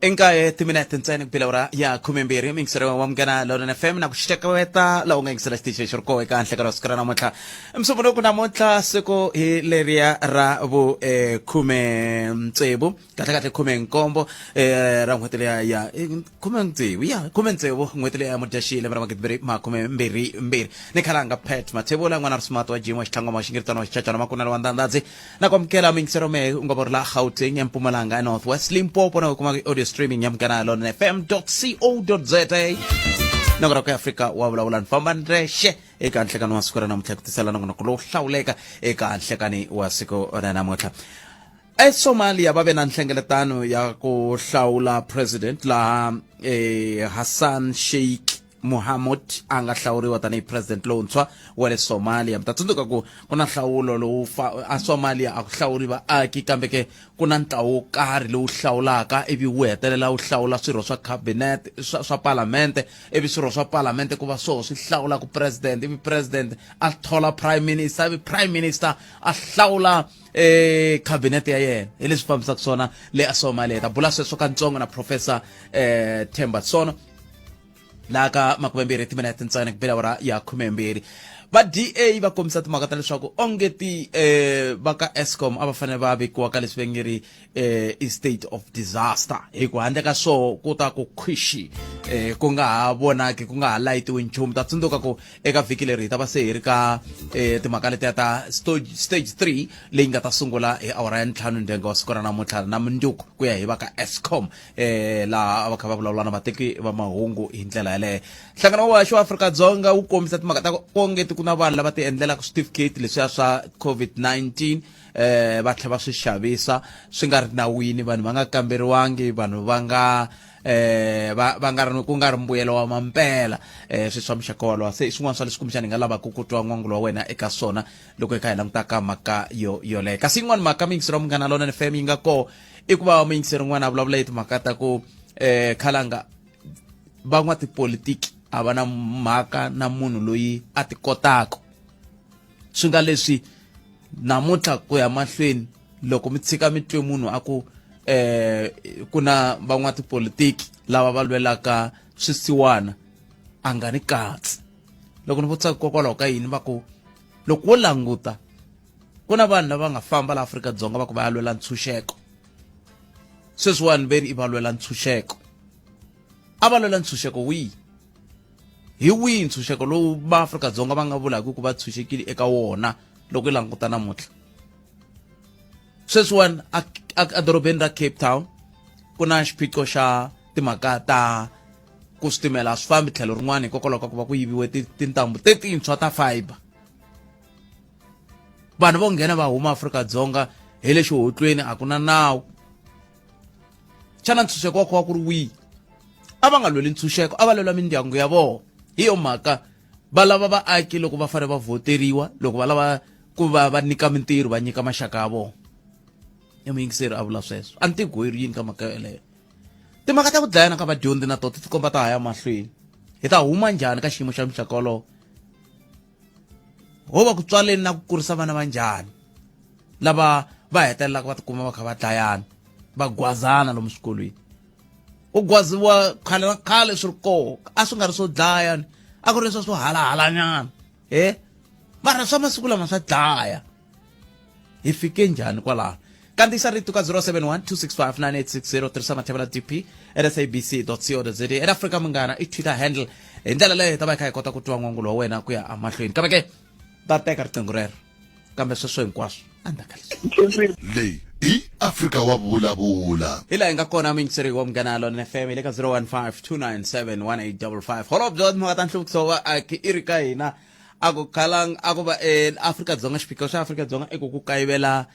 I nkaye timinete ntsena ku bela ya 12 miyingiseri wa Munghana Lonene FM na ku xixeketa laha u nga yingisela xitichi lexi ri koho eka nhlekelo wa siku ra namuntlha musumbunuku namuntlha siku hi leriya ra vu 16 kahlekahle 17 ra n'hweti leya ya 16 ya 16 n'hweti leya ya Mudyaxihi lembe ra 2022 ni khalanga Pat Mathebula n'wana ri smart wa jim wa xitlhangoma wa xingiritana wa xichachana makunelo wa ndandadzi na ku amukela miyingisero mehe u nga va ri la Gauteng, eMpumalanga, eNorth West, Limpopo na ku kuma audio streaming ya Munghana Lonene FM co za nongonoko ya Afrika wa vulavula ni famba ndzexe eka nhlekani wa siku ra namuntlha ku tisela nongonoko lowu hlawuleka eka nhlekani wa siku ra namuntlha. ESomalia va ve na nhlengeletano ya ku hlawula president laha Hassan Sheikh Mohamud a nga hlawuriwa tanihi president lowuntshwa wa le Somalia. Mi ta tsundzuka ku ku na nhlawulo lowu a Somalia a ku hlawuri vaaki kambe ke ku na ntlawa wo karhi lowu hlawulaka ivi wu hetelela wu hlawula swirho swa cabinet swa palamente ivi swirho swa palamente ku va swoho swi hlawulaka president ivi president a thola prime minister ivi prime minister a hlawula cabinet ya yena. Hi leswi fambisaka swona le a Somalia. Hi ta bula sweswo katsongo na Professor Themba Sono laha ka 20 timinete ntsena ku bela awara ya 12. Va DA va kombisa timhaka ta leswaku onge ti va ka Eskom a va fanele va vekiwa ka leswi va nge ri i state of disaster, hi ku handle ka swoho ku ta ku khwixi ku nga ha vonaki, ku nga ha layitiwi nchumu. Ta tsundzuka ku eka vhiki leri hi ta va se hi ri ka timhaka letiya ta stage 3 leyi nga ta sungula hi awara ya 5 ndyangu wa siku ra namuntlha na mundzuku ku ya hi va ka Eskom laha va kha va vulavula na vateki va mahungu hi ndlela yaleyo. Nhlangano wa Vahaxi wa Afrika-Dzonga wu kombisa timhaka ta ku ongeti ku na vanhu lava ti endlelaka switifiketi leswiya swa COVID-19 va tlhela va swi xavisa swi nga ri nawini, vanhu va nga kamberiwangi, vanhu va nga va va nga ri ku nga ri mbuyelo wa mampela swi swa muxaka wolowo. Se i swin'wana swa leswi kumbexana hi nga lavaka ku twa n'wangulo wa wena eka swona loko hi kha hi languta ka mhaka yo yoleyo. Kasi yin'wana mhaka miyingiseri wa Munghana Lonene FM yi nga koho i ku va muyingiseri un'wana a vulavula hi timhaka ta ku khalanga van'watipolitiki a va na mhaka na munhu loyi a ti kotaka, swi nga leswi namuntlha ku ya mahlweni loko mi tshika mi twe munhu a ku ku na van'watipolitiki lava va lwelaka swisiwana a nga ni katsi. Loko ni vutisa hikokwalaho ka yini, va ku loko wo languta ku na vanhu lava nga famba la Afrika-Dzonga va ku va ya lwela ntshunxeko, sweswiwani ve ri i va lwela ntshunxeko, a va lwela ntshunxeko wihi? Hi wihi ntshunxeko lowu va Afrika-Dzonga va nga vulaka ku va tshunxekile eka wona loko i languta namuntlha? Sweswiwani edorobeni ra Cape Town ku na xiphiqo xa timhaka ta ku switimela a swi fambi tlhelo rin'wana hikokwalaho ka ku va ku yiviwe tintambu tetintshwa ta fiber. Vanhu vo nghena va huma Afrika-Dzonga hi le xihotlweni, a ku na nawu. Xana ntshunxeko wa kho wa ku ri wihi? A va nga lweli ntshunxeko, a va lwela mindyangu ya vona. Hi yo mhaka va lava vaaki loko va fanele va voteriwa, loko va lava ku va va nyika mintirho va nyika maxaka ya vona. I muyingiseri a vula sweswo. A ni tivi ku ri yini ka mhaka yeleyo. Timhaka ta ku dlayana ka vadyondzi na tona ti tikomba ta ha ya mahlweni. Hi ta huma njhani ka xiyimo xa muxaka wolowo? Ho va ku tswaleni na ku kurisa vana va njhani lava va hetelelaka va tikuma va kha va dlayana, va gwazana lomu swikolweni? Ku gwaziwa khale na khale swi ri koho, a swi nga ri swo dlaya, a ku ri leswa swo halahalanyana mara swa masiku lama swa dlaya. Hi fike njhani kwalaho? Kandziyisa rito ka 071 265 9860, tirhisa mathevela dp at sabc co za, at Afrika Munghana i Twitter handle. Hi ndlela leyo hi ta va hi kha hi kota ku twa n'wangulo wa wena ku ya emahlweni. Kambe ke ta teka riqingho rero, kambe sweswo hinkwaswo endzhaku ka leswi. Leyi i Afrika wa vulavula. Hi laha hi nga kona muyingiseri wa Munghana Lonene FM hi le ka 015 297 1855. Holobye wa timhaka ta nhluvukiso wa vaaki i ri ka hina a ku khalang a ku va Afrika-Dzonga, xiphiqo xa Afrika-Dzonga i ku ku kayivela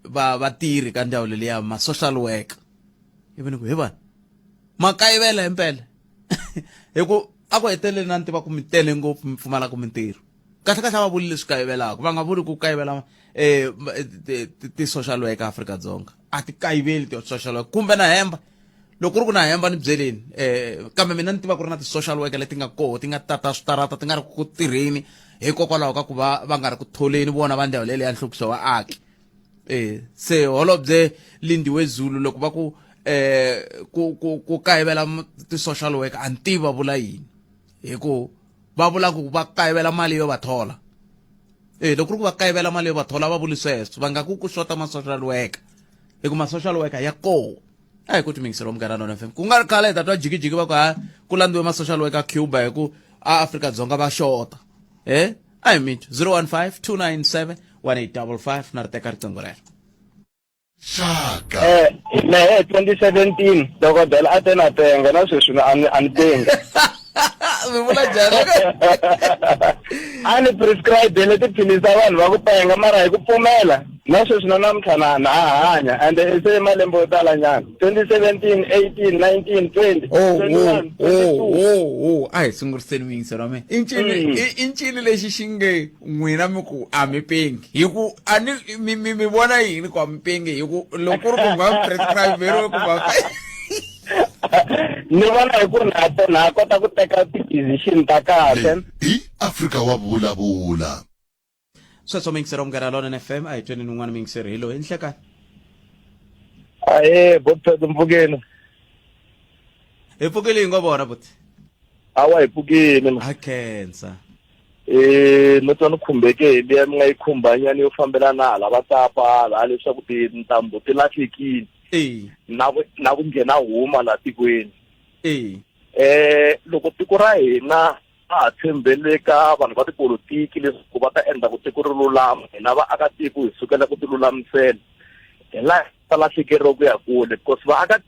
va vatirhi ka ndzawulo liya ma social worker. Ivi ni ku hi vanhu ma kayivela himpela, hi ku a ku heteleli na ni tiva ku mi tele ngopfu mi pfumalaka mintirho. Kahle kahle a va vuli leswi kayivelaka, va nga vuli ku kayivela ti-social worker Afrika-Dzonga. A ti kayiveli ti-social worker, kumbe na hemba loko ku ri ku na hemba ni byeleni kambe mina ni tiva ku ri na ti-social worker leti nga koho ti nga tata switarata ti nga ri ku tirheni hikokwalaho ka ku va va nga ri ku tholeni vona va ndzawulo ya nhluvukiso wa vaaki. Se holobye Lindiwe Zulu loko va ku Ku kayivela ti-social worker, a ni tivi va vula yini, hi ku va vula ku va kayivela mali yo va thola. Loko ku ri ku va kayivela mali yo va thola, va vuli sweswo, va nga ku ku xota ma-social worker, hi ku ma-social worker ya koho. A hi ku timingiselo Munghana Lona FM, ku nga ri khale hi ta twa jikijiki va ku ha ku landziwe ma-social worker Cuba, hi ku a Afrika-Dzonga va xota. A hi mitwa 015 297 1855 na ri teka riqingho rero. Xaka. Mehe 2017 dokodela a te na penga, na sweswi a ni a ni pengi. Mi vula njhani? A ni prescribe tiphilisi ta vanhu va ku penga, mara hi ku pfumela na sweswi na namuntlha na ha hanya, and se malembe yo tala nyana, 2017, 18, 19, 20, Oh, 21, oh, 22. oh, oh, a hi sunguriseni muyingiselo wa mina. I ncini i ncini lexi xi nge n'wina mi ku a mi pengi, hi ku a ni mi vona yini ku a mi pengi, hi ku loko ku ri ku nga mi prescriberiwe ku va Ni vona hi ku na kota ku teka ti-decision ta kahle. I Afrika wa vulavula. Sweswo muyingiseri wa Munghana Lonene FM, a hi tweni ni un'wana muyingiseri, hi loyi nhlekani. Ahe, botpet, mpfukeni. Hi pfukile, hi ngo vona buti. Awa, hi pfukile. A khensa. No twa ni khumbeke hi liya mi nga yi khumbanyani yo fambelana hala va tapa hala leswaku tintambu ti lahlekile na ku nghena huma laha tikweni. Loko tiko ra hina a ha tshembele ka vanhu va tipolotiki leswaku va ta endla ku tiko ri lulama, hina vaakatiko hi sukela ku ti lulamisela, hi laha ta lahlekeriwa ku ya kule, because vaaka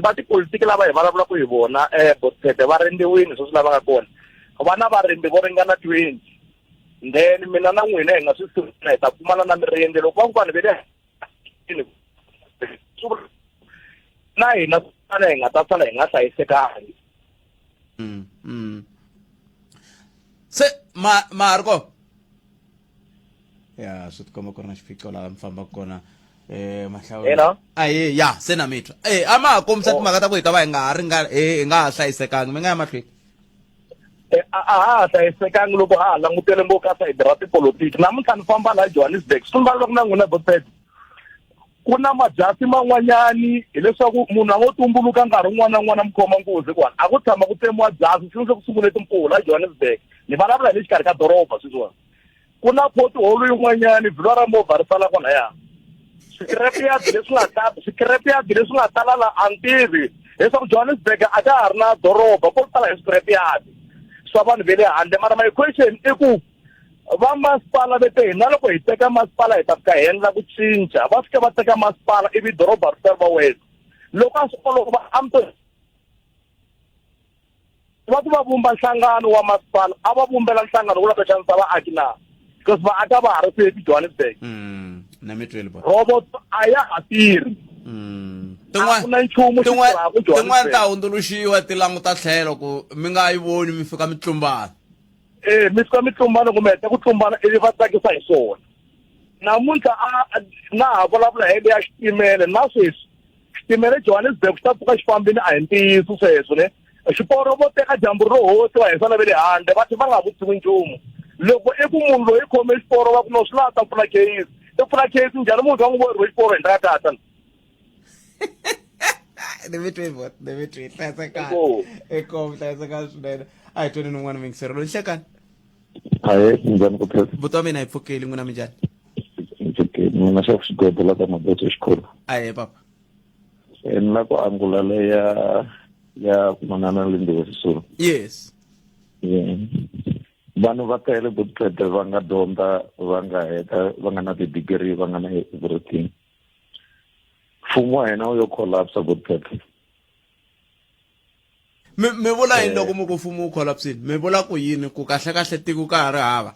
va tipolotiki lava hi vulavulaka hi vona, botete va rendziwini sweswi lava nga kona, va na varindzi vo ringana 20, then mina na n'wina hi nga swi sungula hi ta pfumala na mirindzi loko va ku vanhu ve le na hina hi nga ta sala hi nga hlayisekangi. Se ma ma ha ri kona ya swi tikomba ku ri na xiphiqo laha mi fambaka kona, mahlawula. Hello? Aye, ya se na mi twa. A ma ha kombisa timhaka ta ku hi ta va hi nga ha ri nga hi nga ha hlayisekangi, mi nga ya mahlweni. A ha ha hlayisekangi loko ha ha langutele ngopfu ka sayidi ra tipolotiki. Namuntlha ni famba laha Johannesburg, swi loko na n'wina botpet, ku na mabyasi man'wanyani, hileswaku munhu a ngo tumbuluka nkarhi wun'wana na wun'wana mi khoma nkuzi kwala a ku tshama ku tsemiwa byasi since ku sungule timpfula Johannesburg. Ni vulavula hi le xikarhi ka doroba sweswiwani, ku na pothole yin'wanyani, vhilwa ra movha ri sala kwalaya, swikirepiyadi leswi nga ta swikirepiyadi leswi nga tala la, a ni tivi leswaku Johannesburg a ka ha ri na doroba, ko tala hi swikirepiyadi swa vanhu ve le handle. Mara my question i ku va masipala ve te hina loko hi teka masipala hi ta fika hi endla ku cinca, va fika va teka masipala ivi doroba ri ta ri va wena. Loko a swi olova, a mi to va ku va vumba nhlangano wa masipala, a va vumbela nhlangano wo la ta xanisa vaaki na, because vaaki a va ha ri safe Johannesburg. Na mi tweli bo. Robot a ya ha tirhi. A ku na nchumu xi tirhaka. Tin'wana ta hundzuluxiwa ti languta tlhelo ku mi nga yi voni, mi fika mi tlumbana. Mi fika mi tlumbana, kumbe heta ku tlumbana ivi va tsakisa hi swona. Namuntlha a na ha vulavula hi leya xitimele, na sweswi xitimele Johannesburg xi ta pfuka xi fambini, a hi ntiyiso sweswo ne? Xiporo vo teka dyambu ro hosi va hisa na ve le handle, va tlhe va nga vutisiwi nchumu. Loko i ku munhu loyi i khome xiporo, va ku no swi laha ta pfula case, i pfula case njhani munhu va n'wi boheriwe xiporo henhla ka tata? Ni mi twi bot, ni mi twi, hlayisekani. Inkomu, hlayisekani swinene. A hi tweni nin'wana muyingiseri loyi, hlekani. Ahe, minjhani ku phela? Buti wa mina, hi pfukile, n'wina minjhani? Pfukile, mina xa xigodo la ka maboto xikolo. Ahe papa. Ni la ku angula leya ya manana Lindiwe Sisulu. Yes. Yeah. Vanhu va tele butete va nga dyondza, va nga heta, va nga na ti-degree, va nga na everything. Mfumo wa hina wu yo collapse butete. Mi vula yini loko mi ku mfumo wu collapsile? Mi vula ku yini, ku kahle kahle tiko ka ha ri hava?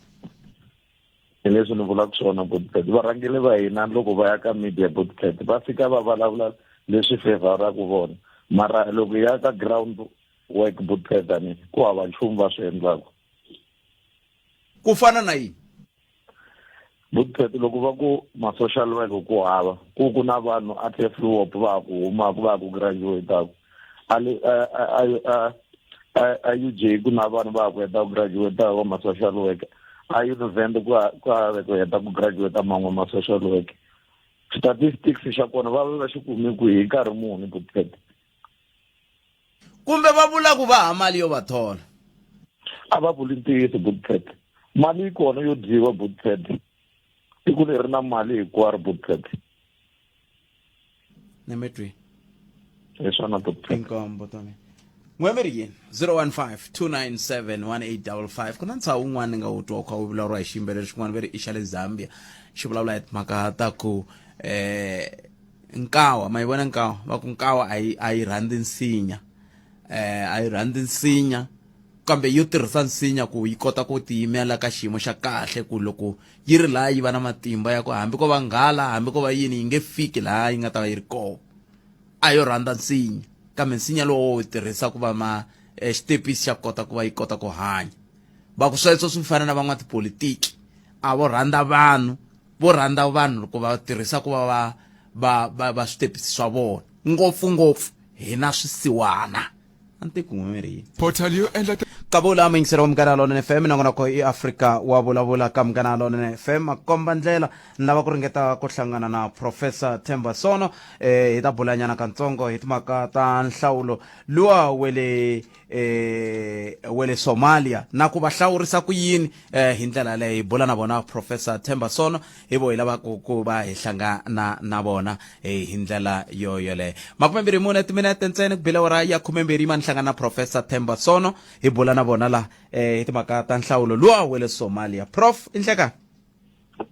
Hi leswi ni vulaka swona butete, varhangeri va hina loko va ya ka media butete, va fika va vulavula leswi favoraka vona, mara loko ya ka ground work butete ni ku hava nchumu va swi endlaka. Ku fana na yini? Butete, loko va ku ma-social work ku hava, ku na vanhu a Turfloop va ha ku humaka, va ha ku graduate-aku, a le a UJ ku na vanhu va ha ku heta ku graduate va ma-social work, a Univen ku ha ku heta ku graduate man'we ma-social work. Statistics xa kona va va xi kume kwihi hi nkarhi muni, Butpet? Kumbe va vula ku va ha mali yo va thola? A va vuli ntiyiso, Butpet. Mali yi kona yo dyiwa, Butpet. Tiko leri na mali hinkwaro, Butpet. Nemetwi. Hi swona, Butpet. Inkombo tami. N'wemeri yini 015 297 1855. Ku na ntshaho wun'wana ni nga wu twa wu kha wu vulavuriwa hi xiyimbeleri xin'wana, ve ri i xa le Zambia, xi vulavula hi timhaka ta ku nkawa, ma yi vona nkawa, va ku nkawa a yi rhandzi nsinya, a yi rhandzi nsinya, kambe yo tirhisa nsinya ku yi kota ku tiyimela ka xiyimo xa kahle, ku loko yi ri laha yi va na matimba ya ku hambi ko va nghala, hambi ko va yini, yi nge fiki laha yi nga ta va yi ri kona. A yo rhandza nsinya, kambe nsinya lowo wu tirhisa ku va ma xitepisi xa kota ku va yi kota ku hanya. Va ku sweswo swi fana na van'watipolitiki, a vo rhandza vanhu, vo rhandza vanhu loko va tirhisa ku va va switepisi swa vona, ngopfungopfu hina swisiwana. A ni tiku n'we ri yini. Portal yo endla Kavula muyingiseri wa Munghana Lonene FM, nongonoko i Afrika wa Vulavula ka Munghana Lonene FM. Makomba ndlela ni lava ku ringeta ku hlangana na Professor Themba Sono, hi ta bulanyana kantsongo hi timhaka ta nhlawulo luwa wele wele Somalia, na ku va hlawurisa ku yini hi ndlela yaleyo. Hi bula na vona Professor Themba Sono, hi vo hi lava ku va hi hlangana na vona hi ndlela yo yoleyo. 24 timinete ntsena ku bile awara ya 12, ma ni hlangana na Professor Themba Sono, hi bula na vona la hi timhaka ta nhlawulo luwa wa le Somalia. Prof, i nhlekani?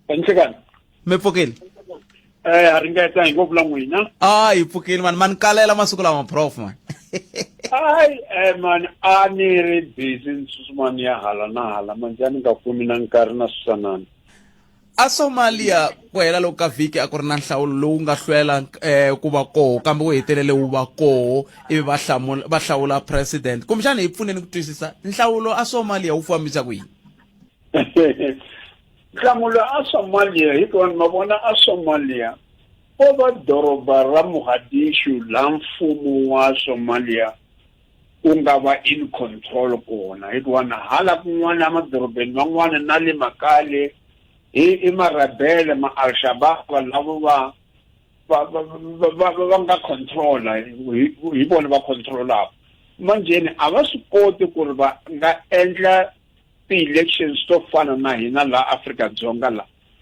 Nhlekani. Mi pfukile? Ha ringeta hi ngopfu la n'wina. A hi pfukile mani, mani kalela masiku lama, prof, mani. Hayi, mani, a ni ri busy ni susumani ya hala na hala, manje a ni nga kumi na nkarhi na susanani. A Somalia ku hela loko ka vhiki a ku ri na nhlawulo lowu nga hlwela ku va koho, kambe wu hetelele wu va koho, ivi va hlamula va hlawula president. Kumbexana hi pfuneni ku twisisa nhlawulo a Somalia wu fambisa ku yini? Nhlamulo a Somalia hi kona ma vona a Somalia ko va doroba ra Mogadishu laha mfumo wa Somalia ku nga va in control kona, hikuva na hala kun'wana emadorobeni man'wana na le makaya le hi i marabele ma Al-Shabaab lavo va nga controla, hi vona va controlaka. Manjheni a va swi koti ku ri va nga endla ti-elections to fana na hina laha Afrika-Dzonga,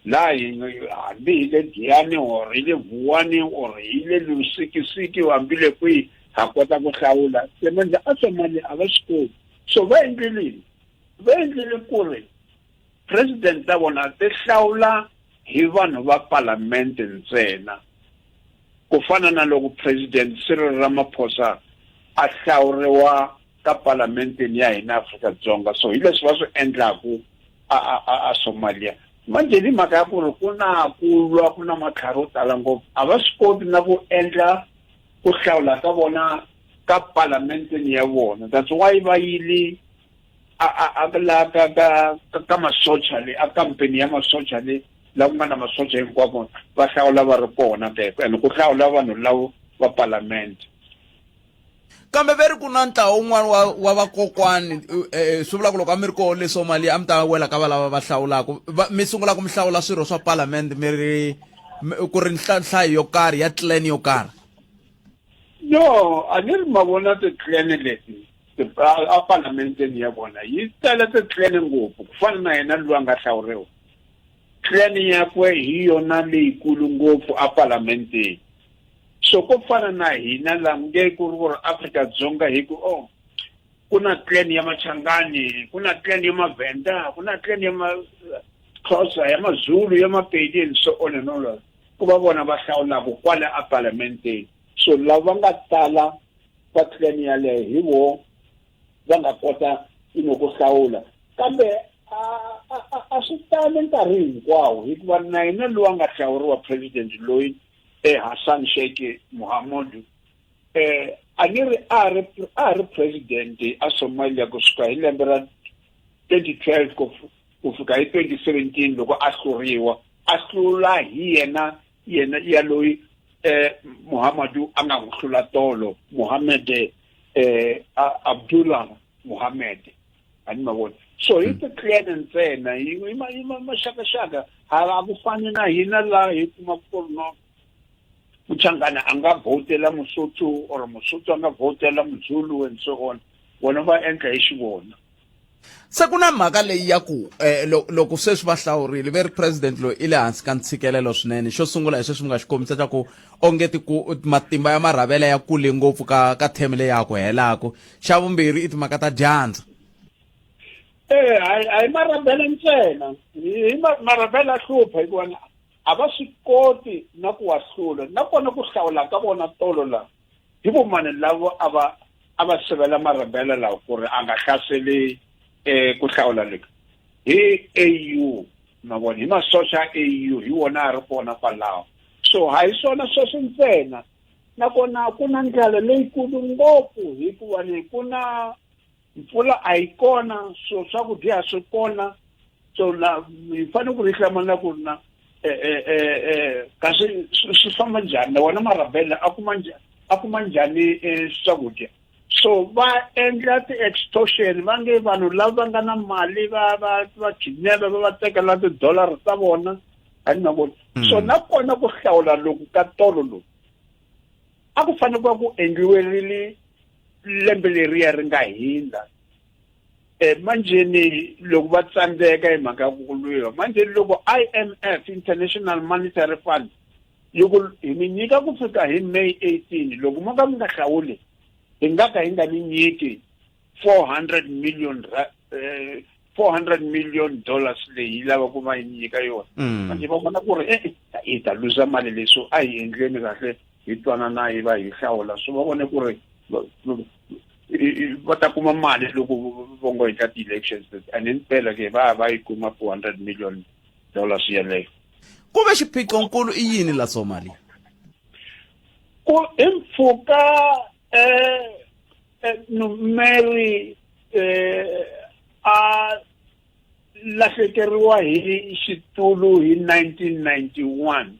la hi hambi hi le Giyani or hi le Vuwani or hi le Lusikisiki, hambi le kwihi, ha kota ku hlawula. Se manje a Somalia a va swi koti, so va endlelini? Va endlele ku ri president ta vona ti hlawula hi vanhu va palamente ntsena, ku fana na loko President Cyril Ramaphosa a hlawuriwa ka palamenteni ya hina Afrika-Dzonga. So hi leswi va swi endlaku a Somalia. Manje hi mhaka ya ku ri ku na ku lwa, ku na matlhari yo tala ngopfu, a va swi koti na ku endla ku hlawula ka vona ka palamenteni ya vona. That's why va yile a la ka masocha le, a kampeni ya masocha le, la ku nga na masocha hinkwavo, va hlawula va ri kona keko, and ku hlawula vanhu lavo va palamente. Kambe ve ri ku na ntlawa wun'wana wa vakokwani, swi vula ku loko a mi ri koho le Somalia a mi ta wela ka valava va hlawulaka, mi sungula ku mi hlawula swirho swa palamende mi ri ku ri nhlayo yo karhi ya clan yo karhi. No, a ni ri ma vona ti-clan leti a palamenteni ya vona yi tele ti-clan ngopfu, ku fana na yena loyi a nga hlawuriwa, clan yakwe hi yona leyikulu ngopfu a palamenteni. So ko fana na hina la nge ku ri ku ri Afrika-Dzonga hi ku, oh, ku na clan ya Machangani, ku na clan ya Mavhenda, ku na clan ya Maxhosa, ya Mazulu, ya Mapedi and so on and all, ku va vona va hlawulaka kwale a palamenteni. So lava nga tala va clan yaleyo hi vo va nga kota ku hlawula, kambe a swi tali nkarhi hinkwawo, hikuva na yena loyi a nga hlawuriwa president loyi, Hassan Sheikh Mohamud, a ni ri a ri president a Somalia kusuka hi lembe ra 2012 ku fika hi 2017 loko a hluriwa, a hlula hi yena ya loyi Muhammadu a nga n'wi hlula tolo, Mohammed Abdullah Mohammed, a ni ma vona. So hi ti-clan ntsena, hi maxakaxaka, a ku fani na hina laha hi kuma ku ri no. Muchangana a nga vhotela Musotho or Musotho a nga vhotela Muzulu and so on. Vona va endla hi xivona. Se ku na mhaka leyi ya ku eh, loko sweswi va hlawurile ve ri president loyi i le hansi ka ntshikelelo swinene. Xo sungula hi sweswi mi nga xi kombisa xa ku onge tiku matimba ya marhavela ya kule ngopfu ka ka term leyi ya ha ku helaku. Xa vumbirhi i timhaka ta dyandza. Eh, a hi marabela ntsena. Hi marabela hlupha hikuva a va swi koti na ku wa hlula. Nakona ku hlawula ka vona tolo la hi vo mani lavo a va a va sivela marabela lawa ku ri a nga hlaseli eh ku hlawula leki hi AU ma vona hi masocha ya AU hi wona a ri kona kwalaho so ha hi swona sweswo ntsena nakona ku na ndlala leyikulu ngopfu hikuva ni ku na mpfula a yi kona so swakudya a swi kona so na hi fanele ku ri hlamala ku ri na eh, eh, eh, kasi swi famba njhani na wona marabela a kuma njhani a kuma njhani swakudya so va endla ti-extortion va nge vanhu lava va nga na mali va va va kidnap va va tekela ti-dollar ta vona a ni ma vona so nakona ku hlawula loku ka tolo loku a ku fanele ku va ku endliwerile lembe leriya ri nga hindza eh manjheni loko va tsandzeka hi mhaka ya ku lwiwa manjheni loko IMF International Monetary Fund loko hi mi nyika ku fika hi May 18 loko mo ka mi nga hlawuli hi nga ka hi nga mi nyiki 400 million eh, 400 million dollars leyi yi lava ku va yi nyika yona manje va vona ku ri e hi ta luza mali leyi so a hi endleni kahle hi twanana hi va hi hlawula so va vone ku ri va ta kuma mali loko vo ngo endla ti-elections and impela ke va va yi kuma 400 million dollars yeleyo ku ve xiphiqonkulu i yini la Somalia ku hi mpfhuka um Numeri um a lahlekeriwa hi xitulu hi 1991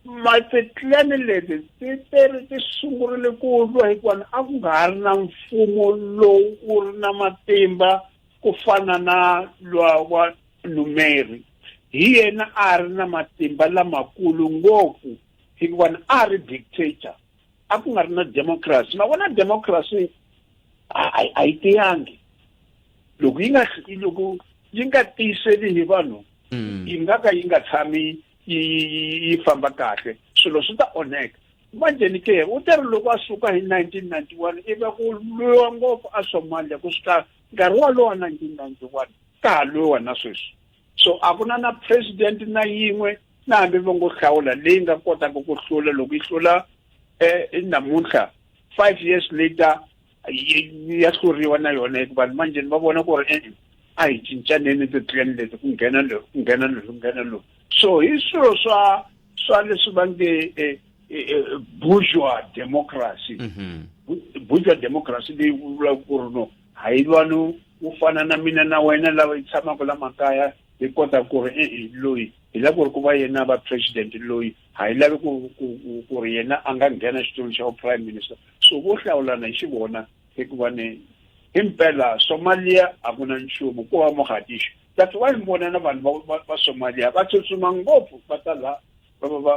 Matitlani leti ti teri ti sungurile ku lwa hikuva a ku nga ha ri na mfumo lowu wu ri na matimba ku fana na lwa wa Numeri. Hi yena a ri na matimba lamakulu ngopfu hikuva a ri dictator. A ku nga ri na democracy. Ma vona democracy a yi tiyangi. Loko yi nga loko yi nga tiyiseli hi vanhu yi nga ka yi nga tshami yi yi famba kahle swilo swi ta onheka manjheni ke u te ri loko a suka hi 1991 ivi ku lwiwa ngopfu a Somalia ku suka nkarhi walowo wa 1991 ka ha lwiwa na sweswi so a ku na na president na yin'we na hambi va ngo hlawula leyi nga kotaka ku hlula loko yi hlula eh namuntlha 5 years later ya hluriwa na yona hikuva manjheni va vona ku ri e a hi cincaneni ti-clan leti ku nghena loyi ku nghena loyi ku nghena loyi so hi swilo swa swa leswi va nge eh, eh, eh, bourgeois democracy bourgeois democracy leyi vulaka ku ri no hayi vanhu wo fana na mina na wena lava hi tshamaka la makaya hi kota ku ri e-e loyi hi lava ku ri ku va yena va president loyi ha yi lavi ku ku ku ri yena a nga nghena xitulu xa prime minister so vo hlawulana hi xivona hikuva ni himpela Somalia a ku na nchumu ko va Mogadishu that's why mi vona na vanhu va va Somalia va tsutsuma ngopfu va ta la va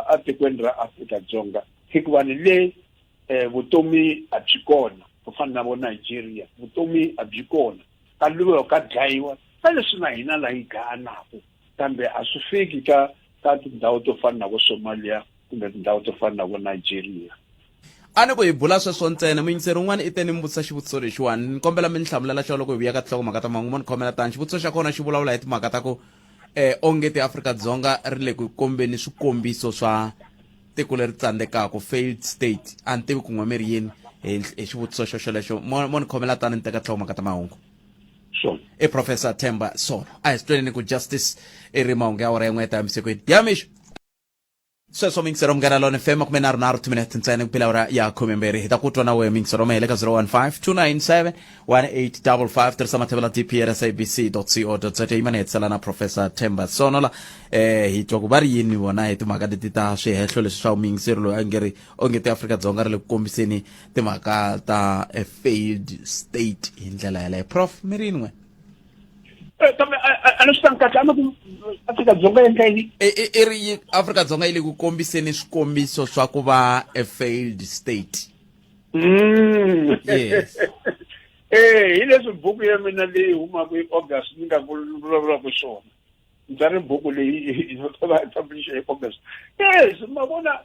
a tikweni ra Afrika-Dzonga hikuva ni le eh, vutomi a byi kona ku fana na vo Nigeria vutomi a byi kona ka lwiwa ka dlayiwa ka leswi na hina la hi dlayanaku kambe a swi fiki ka ka tindhawu to fana na vo Somalia kumbe tindhawu to fana na vo Nigeria a ni ku hi bula sweswo ntsena muyingiseri un'wana i te ni mi vutisa xivutiso lexiwani ni kombela mi ni hlamulela xona loko hi vuya ka tinhlokomhaka ta mahungu mo ni khomela tani xivutiso xa kona xi vulavula hi timhaka ta ku eh onge ti Afrika-Dzonga ri le ku kombeni swikombiso swa tiko leri tsandzekaka failed state a ni tivi ku n'we mi ri yini hi hi xivutiso xo xolexo mo mo ni khomela tani ni teka tinhlokomhaka ta mahungu sure i professor Themba Sono a hi swi tweneni ku justice i ri mahungu ya awara yin'we ta misikwini ya mixo sweswo mingisero munghana lone fm 36 timinete ntsena ku awara ya 12 hi ta ku twa na wehe mingisero mehele ka 015 297 1855 tirhisa mathevela dp at sabc co za yima ni hetisela na professor Themba Sono la eh hi twa ku va ri yini vona hi timhaka leti ta swihehlo leswi swa muyingiseri loyi a nge ri onge ti Afrika-Dzonga ri le ku kombiseni timhaka ta a failed state hi ndlela yaleyo prof mi ri yini n'we? Eh, kambe a ni swi tangi kahle a ni ku Afrika-Dzonga endla yini I ri Afrika-Dzonga yi le ku kombiseni swikombiso swa ku va a failed state. Yes. Eh, hi leswi buku ya mina leyi humaka hi August ni nga vulavulaka swona. Ni tsale buku leyi yi ta va publish hi August. Yes, ma vona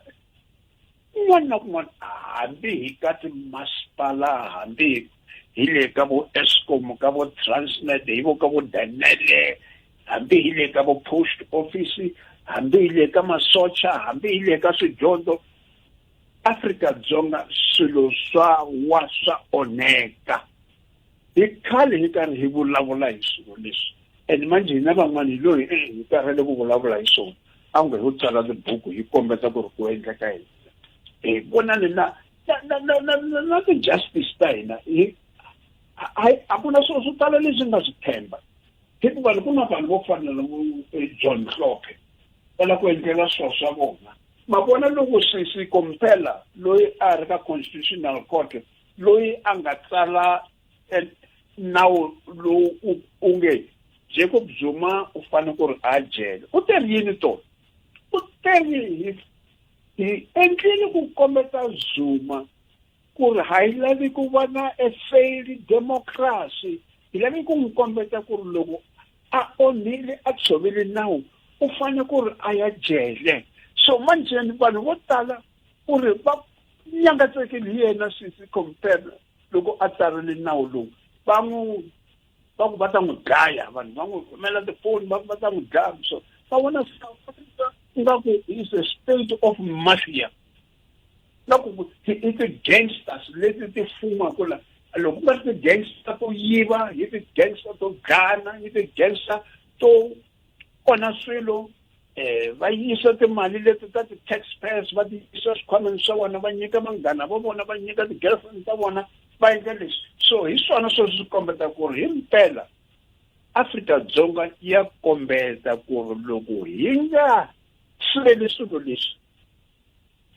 kun'wana na kun'wana hambi hi ka timasipala hambi hi le ka vo Eskom ka vo Transnet hi vo ka vo Danele hambi hi le ka vo post office hambi hi le ka masocha hambi hi le ka swidyondzo Afrika-Dzonga swilo swa wa swa onheka hi khale hi karhi hi vulavula hi swilo leswi and manje hina van'wana hi loyi e hi karhele ku vulavula hi swona a nge ho tsala tibuku hi kombeta ku ri ku endleka yini hi vonani na na na na na na na ti-justice ta hina hi a ku na swilo swo tala leswi nga swi tshemba hikuva ku na vanhu vo fana na eh, John Hlophe va lava ku endlela swilo swa vona ma vona loko sisi Komphela loyi a ri ka constitutional court loyi a nga tsala eh, nawu lowu u nge Jacob Zuma u fanele ku ri a jele u te ri yini tona u te ri hi hi endlile ku kombeta Zuma ku ri ha yi lavi ku va na a failed democracy hi lavi ku n'wi kombeta ku ri loko a onhile a tshovile nawu u fanele ku ri a ya jele so manjheni vanhu vo tala ku ri va nyangatsekile hi yena sisi compare loko a tsarile nawu lowu va n'wi va ku va ta n'wi dlaya vanhu va n'wi rhumela tifoni va ku va ta n'wi dlaya so va vona nga ku is a state of mafia na ku i ti-gangsters leti ti fumaka la loko ku nga ri ti-gangster to yiva hi ti-gangster to dlana hi ti-gangster to onha swilo eh va yisa timali leti ta ti-taxpayers va ti yisa swikhwameni swa vona va nyika vanghana va vona va nyika ti-girlfriend ta vona va endla leswi so hi swona sweswo swi kombeta ku ri hi mpela Afrika-Dzonga ya kombeta ku ri loko hi nga siveli swilo leswi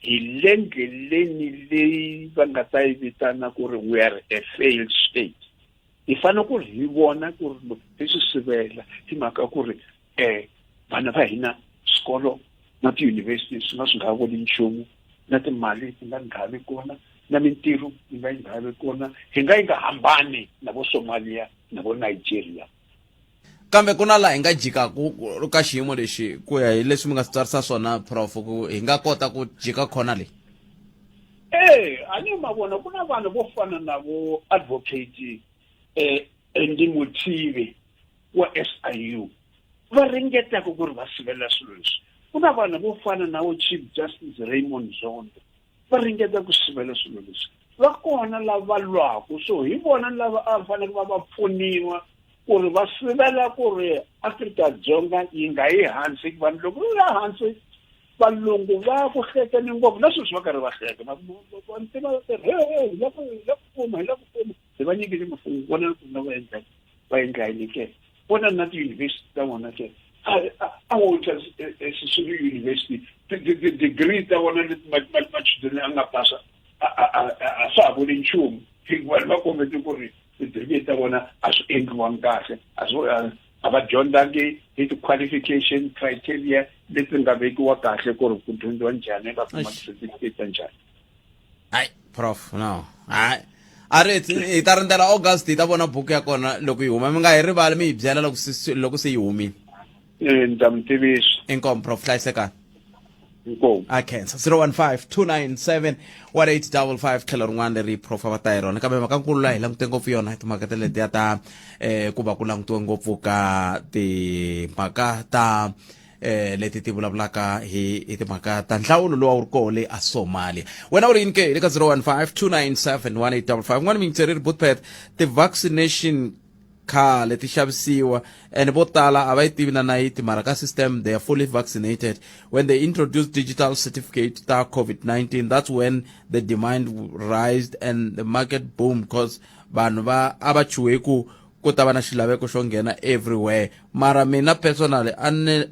hi le ndleleni leyi va nga ta yi vitana ku ri we are a failed state hi fanele ku ri hi vona ku ri loko hi swi sivela hi mhaka ku ri um vana va hina swikolo na tiyunivhesiti swi nga swi nga voni nchumu na timali ti nga nga vi kona na mintirho yi nga yi nga vi kona hi nga yi nga hambani na vo Somalia na vo Nigeria Kambe ku na laha hi nga jikaku ka xiyimo lexi ku ya hi leswi mi nga swi tsarisa swona prof ku hi nga kota ku jika khona leyi Eh, a ni ma vona ku na vanhu vo fana na vo advocate eh Andy Mothibi wa SIU va ringetaka ku ri va sivela swilo leswi ku na vanhu vo fana na vo Chief Justice Raymond Zondo va ringeta ku sivela swilo leswi va kona lava va lwaku so hi vona lava a fanele va va pfuniwa ku ri va sivela ku ri Afrika-Dzonga yi nga yi hansi vanhu loko yi ya hansi valungu va ku hlekeni ngopfu na sweswi va karhi va hleka vantima hi la ku hi la ku fuma hi la ku fuma hi va nyikile mafumu vona ku nga va endla va endla yini ke vona na tiyunivhesiti ta vona ke a Walter Sisulu University ti-degree ta vona leti machudeni a nga pasa a swa ha vuli nchumu hikuva va kombete ku ri ti-degree ta vona a swi endliwangi kahle a swi a va dyondzangi hi ti-qualification criteria leti nga vekiwa kahle ku ri ku dyondziwa njhani va kuma ti-certificate ta njhani hayi prof no hayi a ri hi ta rindzela august hi ta vona buku ya kona loko yi huma mi nga hi rivali mi hi byela loko se loko se yi humile eh, ni ta mi tivisa inkomu prof hlayisekani inkomu a khensa 015 297 1855 tlhelo rin'wana leri prof a va ta hi rona kambe mhaka nkulu laha hi langute ngopfu yona hi timhaka teletiya ta um ku va ku langutiwe ngopfu ka timhaka ta eh leti ti vulavulaka hi hi timhaka ta nhlawulo lowu a wu ri koho le a Somalia wena u ri yini ke hi le ka 015 297 1855 n'wana miyingiseri ri Bootpet ti-vaccination khale ti xavisiwa and vo tala a va yi tivi na nayiti mara ka system they are fully vaccinated when they introduced digital certificate ta covid-19 that's when the demand rised and the market boomed because vanhu va a va chuhe ku ku ta va na xilaveko xo nghena everywhere mara mina personally a ni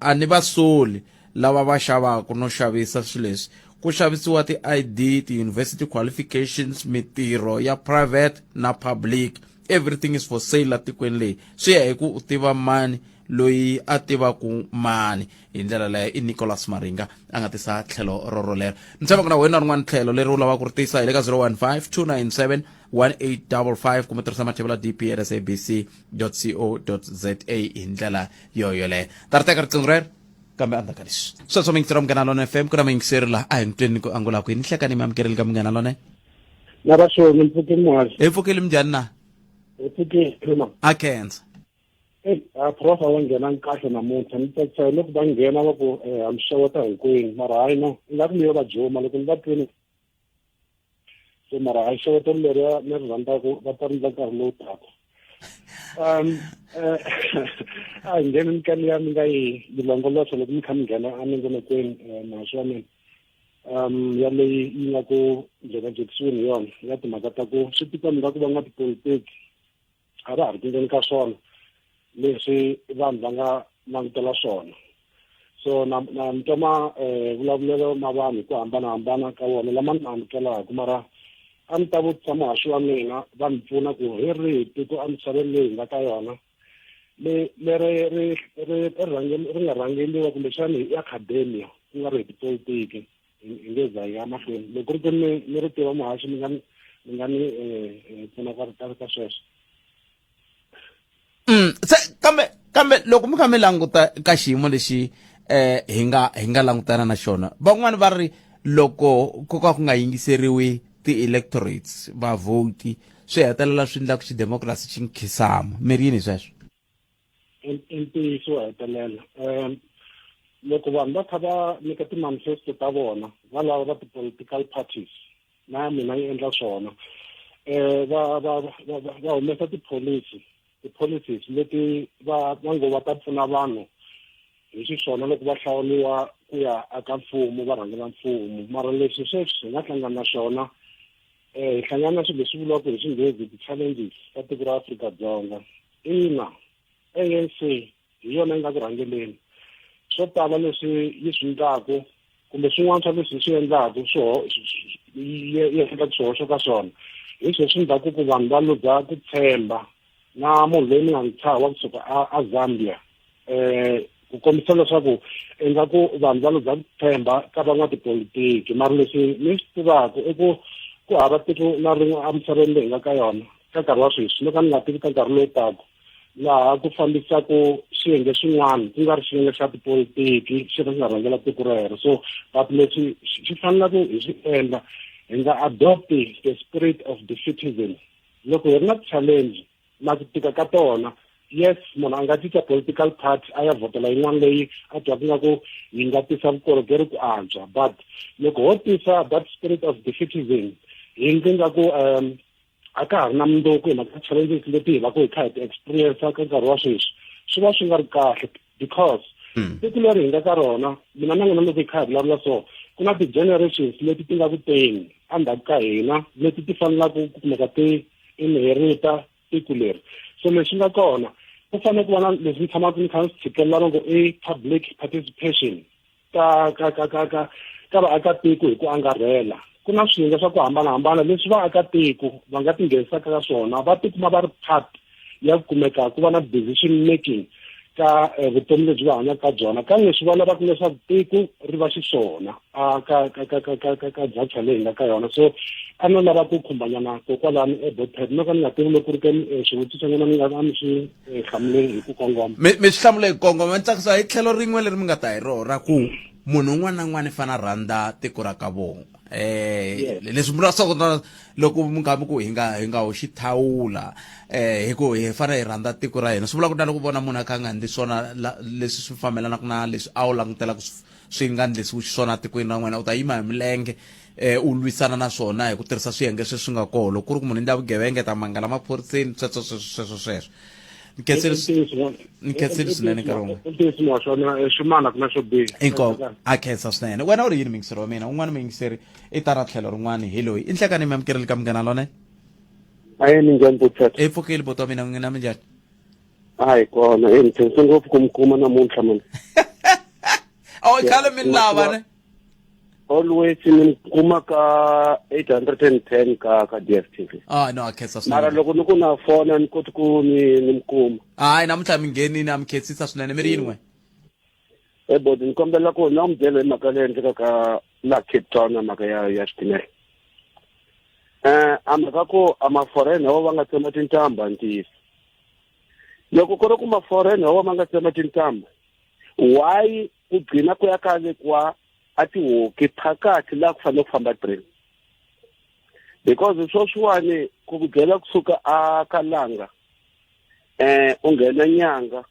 a ni va soli lava va xavaka no xavisa swilo leswi ku xavisiwa ti-ID ti-university qualifications mitirho ya private na public Everything is for sale la tikweni leyi, swi ya hi ku u tiva mani loyi a tivaku mani. Hi ndlela leyo i Nicholas Maringa a nga tisa tlhelo rorolero. Ni tshemba ku na wena rin'wana tlhelo leri u lavaka ku ri tisa hi le ka 015 297 1855 kumbe tirhisa mathevula dp at sabc co za hi ndlela yo yoleyo. Ta ri teka riqingho rero, kambe endzhaku ka leswi sweswo muyingiseri wa Munghana Lone FM, ku na muyingiseri laha a hi n'wi tweni ku angula kwini. Hlekani, mi amukerile ka Munghana Lone. Na va xona, mpfuke muhasho. Hi pfukile, minjhani na? Hi pfukile ma. A khensa. Ei, a prof a va nghenangi kahle namuntlha. Ni tsakisa hi loko va nghena va ku ha mi xeweta hinkwenu, mara hayi no, ingaku mi yo va juma loko ni va twini. Se mara hayi, xewetelo leriya ni ri rhandzaku va ta rindza nkarhi lowu taka. A hi ngheni mikani ya mi nga yi yi longoloxa loko mi kha mi nghena enongonokweni, muhaxi wa mina, ya leyi yi nga ku jekajekisiweni hi yona ya timhaka ta ku swi tikomba nga ku van'watipolitiki a va ha ri ku endleni ka swona leswi vanhu va nga langutela swona. So na ni twa ma vulavulelo ma vanhu hi ku hambanahambana ka wona lama ni ma amukelaka, mara a ni ta vutisa muhaxi wa mina va ni pfuna ku hi rihi tiko emisaveni leyi hi nga ka yona le leri ri ri ri nga rhangeliwa kumbexani hi academia ku nga ri hi tipolitiki, hi nge za hi ya mahlweni. Loko ri ku ni ri tiva muhaxi, mi nga ni pfuna ka sweswo. Se kambe loko mi kha mi languta ka xiyimo lexi hi nga langutana na xona, van'wani va ri loko ko ka ku nga yingiseriwi ti-electorates, vavhoti, swi hetelela swi endla ku xidemokirasi xi nkhisama. Mi ri yini hi sweswo? I ntiyiso wo hetelela. Loko vanhu va kha va nyika ti-manifesto ta vona, va lava va ti-political parties, na mina yi endla swona, va va va va humesa ti-policies leti va ngo va ta pfuna vanhu hi xiswona loko va hlawuriwa ku ya aka mfumo, va rhangela mfumo. Mara leswi sweswi hi nga hlangana na swona, hi hlangana na swilo leswi vuriwaka hi Xinghezi ti-challenges ta tiko ra Afrika-Dzonga. Ina, ANC hi yona yi nga ku rhangeleni. Swo tala leswi yi swi endlaku kumbe swin'wana swa leswi swi endlaku yi endlaka swihoxo ka swona, hi sweswi endlaku ku vanhu va luza ku tshemba. Na munhu loyi ni nga n'wi tshaha wa kusuka a Zambia, ku kombisa leswaku ingaku vanhu va luza ku tshemba ka van'watipolitiki. Mara leswi ni swi tivaka i ku ku hava tiko na rin'we emisaveni leyi hi nga ka yona ka nkarhi wa sweswi, no ka ni nga tivi ka nkarhi lowu taka, laha ku fambisaku xiyenge xin'wana ku nga ri xiyenge xa tipolitiki xi ri nga rhangela tiko rero. So but leswi xi fanelaka hi swi endla, hi nga adopt the spirit of defeatism loko hi ri na challenge na ku tika ka tona. Yes, munhu a nga cinca political party a ya vhotela yin'wana leyi a twaka nga ku yi nga tisa vukorhokeri ku antswa, but loko ho tisa that spirit of defeatism, hi ndzi nga ku a ka ha ri na mundzuku hi mhaka challenges leti hi va ku hi kha hi ti experience ka nkarhi wa sweswi, swi va swi nga ri kahle because tiko leri hi nga ka rona, mina na n'wina loko hi kha hi vulavula so, ku na ti-generations leti ti nga ku teni endzhaku ka hina leti ti fanelaka ku kumeka ti inherita tiko leri. So leswi nga kona, ku fanele ku va na leswi ni tshamaka ni kha ni swi tshikelela loko i public participation ka vaakatiko hi ku angarhela. Ku na swiyenge swa ku hambanahambana leswi vaakatiko va nga tinghenisaka ka swona, va tikuma va ri part ya ku kumeka ku va na decision making ka vutomi lebyi va hanyaka ka byona, ka leswi va lavaka leswaku tiko ri va xiswona a ka juncture leyi hi nga ka yona. So a no lava ku khumbanyana kokwalani eBotpet, no ka ni nga tivi loko ku ri ke xivutiso n'wina ni nga a mi swi hlamule hi ku kongoma. Mi swi hlamule hi ku kongoma. Ni tsakisa hi tlhelo rin'we leri mi nga ta hi rona ra ku munhu un'wana na un'wana i fanele a rhandza tiko ra ka vona. Leswi vula swa ku loko mi nga mi ku hi nga hoxi thawula hi ku hi fanele hi rhandza tiko ra hina, swi vula ku na loko vona munhu a kha a nga endli swona leswi swi fambelanaka na leswi a wu langutela ku swi nga endlisiwi xiswona tikweni ra n'wina, u ta yima hi milenge u lwisana na swona hi ku tirhisa swiyenge sweswi nga koho. Loko ku ri ku munhu endla vugevenga, ta mangala maphoriseni, sweswo sweswo. Ni khensile swinene nkarhi wun'we. Ntiyiso wa swona, ximana ku na xo biha. Inkomu, a khensa swinene. Wena u ri yini, muyingiseri wa mina? Un'wana muyingiseri i ta ra tlhelo rin'wana, hi loyi. I nhlekani, mi amukerile ka Munghana Lone. Aye, minjhani Buthat? I pfukile buti wa mina, n'wina minjhani? Hayi kona, e ni khense ngopfu ku mi kuma namuntlha mani. Oh, i khale mi lava ne? Always ni kuma ka 810 ka ka DStv. Ah no, a khensa Mara swinene. loko ni ku na fona ni koti ku ni ni mi kuma. Hayi namuntlha mi nghenini a mi khensisa swinene mi ri yini n'we? E bodi ni kombela ku na mi byela hi mhaka leyi endlekaka ka la Cape Town na mhaka ya ya xitimela. Eh a mhaka ku a ma foreign ho va nga tsema tintambha ntiyiso. Loko ku ri ku ma foreign ho va nga tsema tintambha why ku gcina ku ya ka vekiwa a tihoki phakathi laha ku fanele ku famba train because sweswiwani ku ku byela kusuka a ka langa eh u nghena nyanga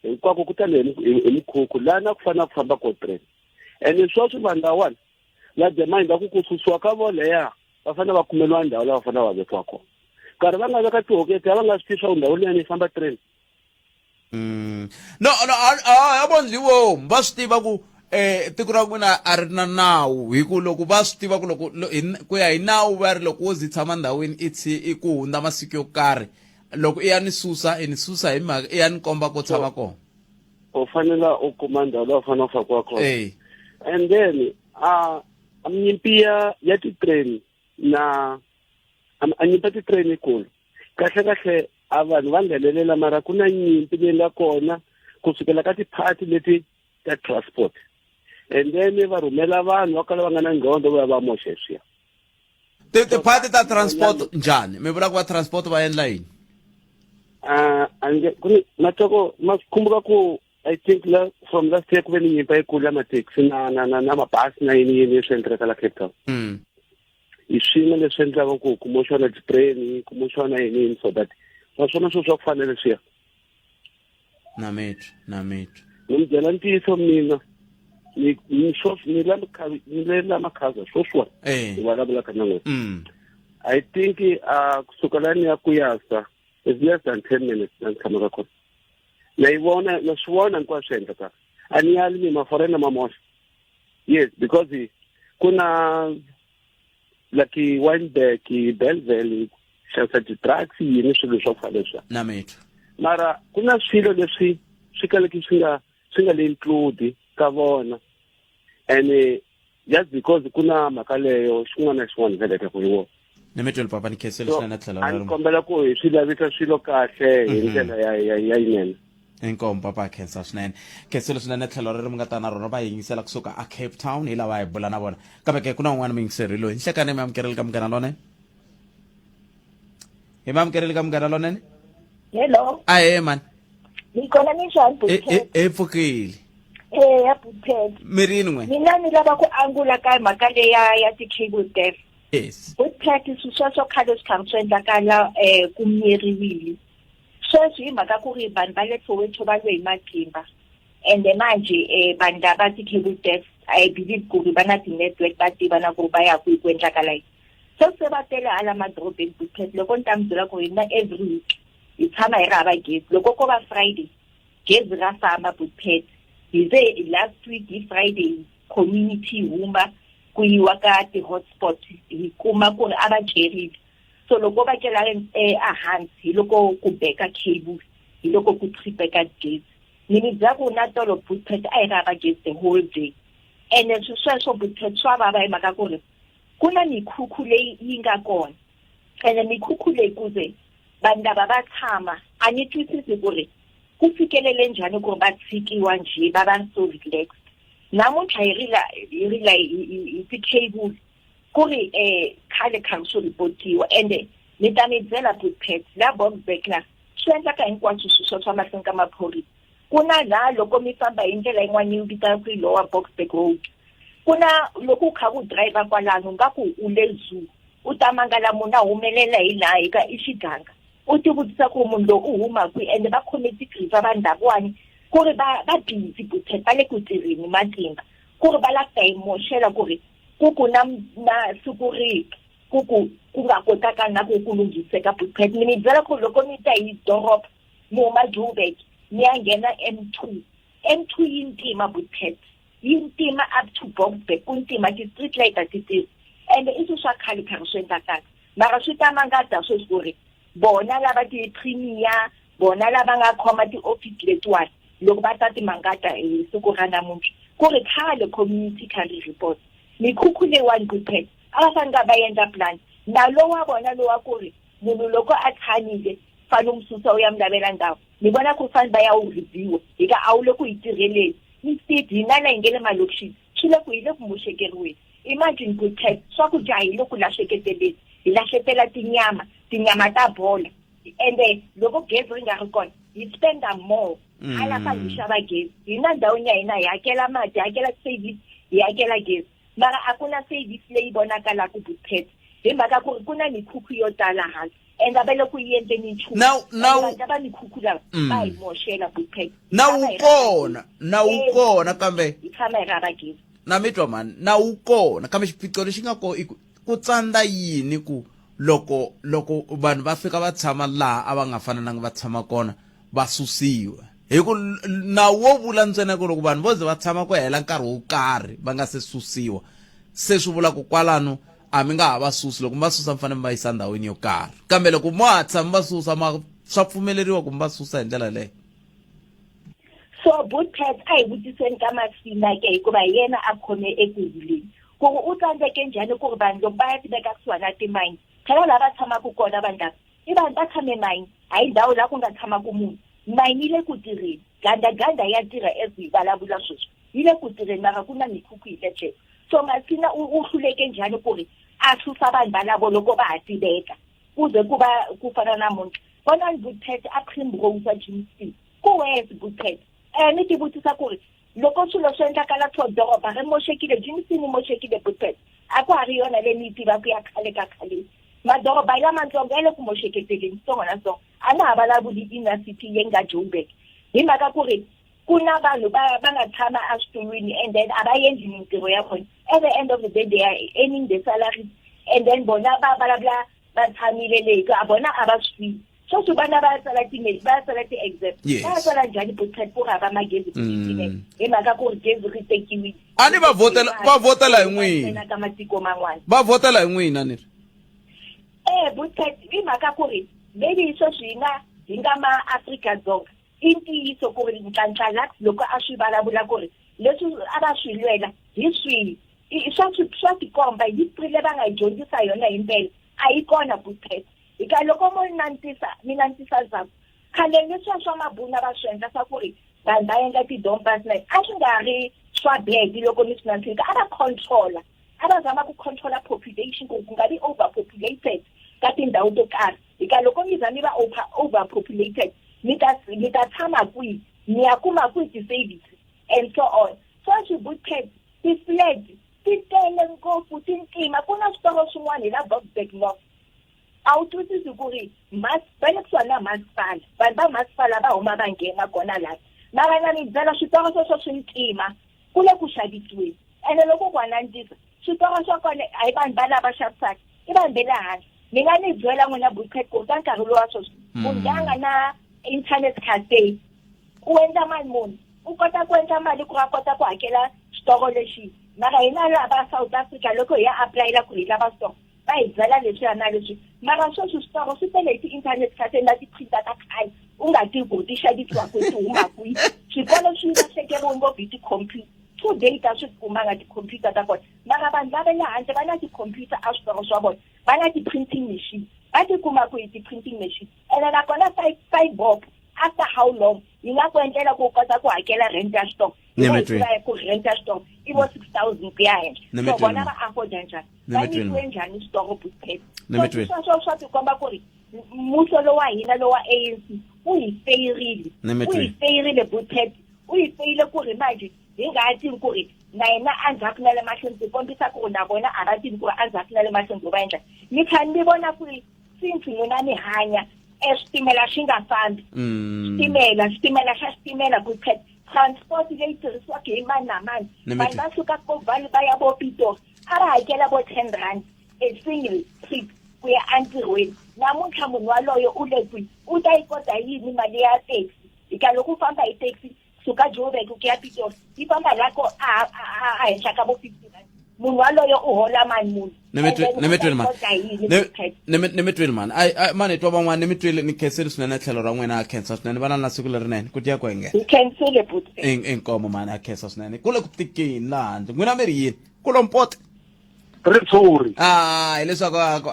hinkwako ku tale hi mikhukhu laha na ku fanele ku famba ko train and sweswi vanhu lawani la Germany va ku ku susiwa ka voleya va fanele va kumeliwa ndhawu laha va fanele va vekiwa kona nkarhi va nga veka tihoketi a va nga swi tivi swa ku ndhawu liyani yi famba train No no a vondliwo va swi tiva ku eh tiko ra n'wina a ri na nawu hi ku loko va swi tiva ku loko ku ya hi nawu va ri loko wo zi tshama ndhawini i tshi i ku hundza masiku yo karhi loko i ya ni susa i ni susa hi mhaka i ya ni komba ko tshama kona u fanela u kuma ndhawu laha u fanele u fakiwa kona eh and then a nyimpi ya ya ti-train na a nyimpi ya ti-train yikulu kahle kahle a vanhu va nghenelela mara ku na nyimpi leyi nga kona kusukela ka ti-party leti ta transport and then va rhumela vanhu va kala va nga na ngqondo va ya va moxa leswiya ti-party ta transport njhani mi vula ku va transport va endla yini ange ku ni matoko ma khumbuka ku i think la, from last year ku ve ni nyimpi yikulu ya mathekisi na na na na mabasi na yini yini leswi endlekaka la Cape Town hi swin'we leswi endlaka ku ku moxiwa na titrain ku moxiwa na yini yini so that naswona swilo swa ku fana leswiya na mitwa na mitwa ni mi byela ntiyiso mina ni ni sweswi ni la ni le la makhaza sweswiwani eh hi vulavulaka na n'wina I think kusuka la ni ya ku yasa is less than 10 minutes la ni tshamaka kona na yi vona na swi vona hinkwaswo swi endlekaka a ni yali mi maforena ma moxa yes because ku na like Wynberg Bellville xavisa ti-drugs yini swilo swa ku fana leswiya na mitwa mara ku na swilo leswi swi kaleke swi nga swi nga le include ka vona and just because ku na mhaka leyo xin'wana na xin'wana vhele ka ku hi wona ni mitweli papa ni khensile swinene tlhelo a ni kombela ku hi swi lavisa swilo kahle hi ndlela ya ya ya yinene inkomu papa khensa swinene khensile swinene tlhelo reri mi nga ta na rona va yingisela kusuka a Cape Town hi lava hi bula na vona kambe ke ku na un'wana muyingiseri loyi nhlekani mi amukereli ka munghana lonene hi mi amukereli ka munghana lonene Hello, ahe mani ni kona minjhani e Buthet? e pfukile Eya Buthet. mi ri yini n'we Mina ni lava ku angula ka mhaka leya ya ti-cable theft. Yes. Buthet swilo sweswo khale swi kha swi endlakala ku miyeriwile. Sweswi hi mhaka ku ri vanhu va le Soweto va lwe hi matimba. Ende manje vanhu lava ti-cable theft I believe ku ri va na ti-network va tiva na ku ri va ya kwihi ku endlakala yini. Se se va tele hala madorobeni Buthet loko ni ta mi byela ku ri hina every week hi tshama hi ri hava gezi loko ko va Friday gezi ra famba Buthet hi ze last week hi Friday community huma ku yiwa ka ti-hotspot hi kuma ku ri a va cerile so loko va cela ehansi hi loko ku beka cable hi loko ku tripeka gezi ni mi byela ku na tolo Buthet a hi ri hava gezi the whole day ene swi sweswo Buthet swa vava hi mhaka ku ri ku na mikhukhu leyi yi nga kona ene mikhukhu leyi ku ze vanhu lava va tshama a ni twisisi ku ri ku fikelele njhani ku ri va tshikiwa njhe va va so relaxed namuntlha hi rila hi rila hi ti-cable ku ri khale khale swi ripotiwa ende ni ta mi byela Butpet la Boksburg la swi endlaka hinkwaswo swilo swa mahlweni ka maphorisa ku na laha loko mi famba hi ndlela yin'wana yi vitanaku yi Lower Boksburg Road ku na loko u kha u driver kwalano nga ku u le zoo u ta mangala munhu a humelela hi laha hi ka i xiganga u ti vutisa ku munhu lowu u huma kwihi ende va khome ti-griever vanhu lavawani ku ri va va busy Buthet va le ku tirheni matimba ku ri va lava ku ta yi moxela ku ri ku ku na na siku rihi ku ku ku nga kotaka na ku ku lunghiseka Buthet ni mi byela ku loko mi ta hi doroba mi huma Joburg mi ya nghena M2 M2 yi ntima Buthet yi ntima up to Boksburg ku ntima ti-street light a ti tirhi ende i swilo swa khale khale swi endlakaka mara swi ta mangata sweswi ku ri vona lava ti-premier vona lava nga khoma ti-office letiwani loko va ta timangata hi siku ra namuntlha Ku ri khale community khale report mikhukhu leyiwani kuphela a va fanele va endla plan na lowa vona lowa ku ri munhu loko a tshamile fane u n'wi susa u ya mi lavela ndhawu ni vona ku fane va ya wu review hi ka a wu le ku hi tirheleni instead hina la hi nge le malokixini swi le ku hi le ku moxekeriweni imagine good tax swakudya hi le ku lahleketeleni hi lahletela tinyama tinyama ta bola ende loko gezi ri nga ri kona hi spenda more hala fa hi xava gezi hina ndhawini ya hina hi hakela mati hi hakela service hi hakela gezi mara a ku na service leyi vonakalaka buphet hi mhaka ku ri ku na mikhukhu yo tala hala and a va le ku yi endleni nchumu Now va mikhukhu lava va hi moxela buphet na wu kona na wu kona kambe hi tshama hi ri hava gezi na mi twa mani na wu kona kambe xiphiqo lexi nga kona i ku ku tsandza yini ku loko loko vanhu va fika va tshama laha a va nga fanelanga va tshama kona va susiwa hi ku nawu wo vula ntsena ku loko vanhu vo ze va tshama ku hela nkarhi wo karhi va nga se susiwa se swi vula ku kwalano a mi nga ha va susi loko mi va susa mi fanele mi va yisa ndhawini yo karhi kambe loko mo hatlisa mi va susa ma swa pfumeleriwa ku mi va susa hi ndlela leyo. So Bootpad a hi vutiseni ka Masina ke hikuva hi yena a khome eku huleni ku ri u tsandzeke njhani ku ri vanhu loko va ya tiveka kusuhani na timayini phela laha va tshamaka kona vanhu lava i vanhu va tshame mayini hayi ndhawu laha ku nga tshamaka munhu mayini yi le ku tirheni gandaganda ya tirha as hi vulavula sweswi yi le ku tirheni mara ku na mikhukhu hi le tlhelo so Masina u u hluleke njhani ku ri a susa vanhu valavo loko va ha tiveka ku ze ku va ku fana namuntlha vonani Bootpad a Primrose Germiston ku wes Bootpad ni ti vutisa ku ri loko swilo swi endlakala so doroba ri moxekile Germiston yi moxekile Bootpad a ku ha ri yona leyi ni yi tivaka ya khale ka khaleni madoroba lamatsongo ya le ku moxeketeleni tsongo na tsongo a na ha vulavuli inner city leyi nga Joburg hi mhaka ku ri ku na vanhu va va nga tshama eswitulwini and then a va endli mintirho ya vona at the end of the day they are earning the salaries and then bona va vulavula va tshamile leyi a vona a va swi tivi sweswi vana va ya tsala ti va ya tsala ti-exam va ya tsala njhani bootcat ku ri hava magezi hi mhaka ku ri gezi ri tekiwile a ni va vhotela va vhotela hi n'wina ka matiko man'wana va vhotela hi n'wina ni ri eh bootcat hi mhaka ku ri maybe sweswi hi nga hi nga ma Afrika-Dzonga i ntiyiso ku ri Nhlanhla Lux loko a swi vulavula ku ri leswi a va swi lwela hi swihi swa swa tikomba history leyi va nga yi dyondzisa yona hi mpela a yi kona bootcat hi ka loko mo nantisa mi nantisa ndzhaku khale leswiya swa mabunu a va swi endla swa ku ri vanhu va endla ti-dompas na a swi nga ri swa bad loko mi swi nantsika a va controla a va zama ku controla population ku ku nga vi overpopulated ka tindhawu to karhi hi ka loko mi za mi va overpopulated mi ta mi ta tshama kwihi mi ya kuma kwihi ti-service and so on sweswi bootcat ti-flag ti tele ngopfu ti ntima ku na switolo swin'wana hi la Boksburg North a wu twisisi ku ri va le kusuhani na masipala vanhu va masipala va huma va nghena kona laha mara na mi byela switolo sweswo swi ntima ku le ku xavisiweni ene loko ku anandzisa switolo swa kona a hi vanhu va lava xavisaka i vanhu ve le handle ni nga ni byela n'wina buket ku ka nkarhi lowa sweswi munhu loyi a nga na internet cafe u endla mali muni u kota ku endla mali ku ri a kota ku hakela xitolo lexi mara hina laha va South Africa loko hi ya apulayela ku ri hi lava switolo va hi byela leswiya na leswi mara sweswi switolo swi tele hi ti-internet cafe na ti-printer ta khale u nga tivi ku ti xavisiwa kwihi ti huma kwihi swikolo swi lahlekeriwe ngopfu hi tikhompyuta to date a swi kumanga tikhompyuta ta kona mara vanhu va ve le handle va na tikhompyuta a switolo swa vona va na ti-printing machine va ti kuma kwihi ti-printing machine ene nakona five five bob after how long yi nga ku endlela ku u kota ku hakela rent ya xitolo ku rent ya xitolo i vo 6000 ku ya henhla so vona va afforda njhani va nyikiwe njhani switolo bootcat so sweswo swa tikomba ku ri mmuso lowa hina lowa ANC u hi feyirile u hi feyirile bootcat u hi feyile ku ri manje hi nga ha tivi ku ri na hina endzhaku na le mahlweni ku kombisa ku ri na vona a va tivi ku ri endzhaku na le mahlweni ku va endla mi tlhela mi vona ku ri since n'wina mi hanya e switimela swi nga fambi switimela xitimela xa xitimela ku transport leyi tirhisiwaka hi mani na mani vanhu va suka kovhali va ya vo Pitori a va hakela vo 10 rand a single trip ku ya entirhweni namuntlha munhu waloyo u le kwihi u ta yi kota yini mali ya taxi hika loko u famba hi taxi suka Joburg ku ya Pitori yi famba la ko a henhla ka vo 50 rand. Munhu waloyo u hola mali muni? Ni mi twi- ni mi twile mani. Kota yini Ni- Pet? ni mi- ni mi twile mani. Ai ai mani twa van'wana ni mi twile ni khensile swinene tlhelo ra n'wina a khensa swinene vana na siku lerinene ku tiya ku engeta. Hi khensile buti. Inkomo mani a khensa swinene. Ku le ku tikeni laha handle. N'wina mi ri yini? Ku lo mpote. Ritshuri. Ah, hileswaku a ku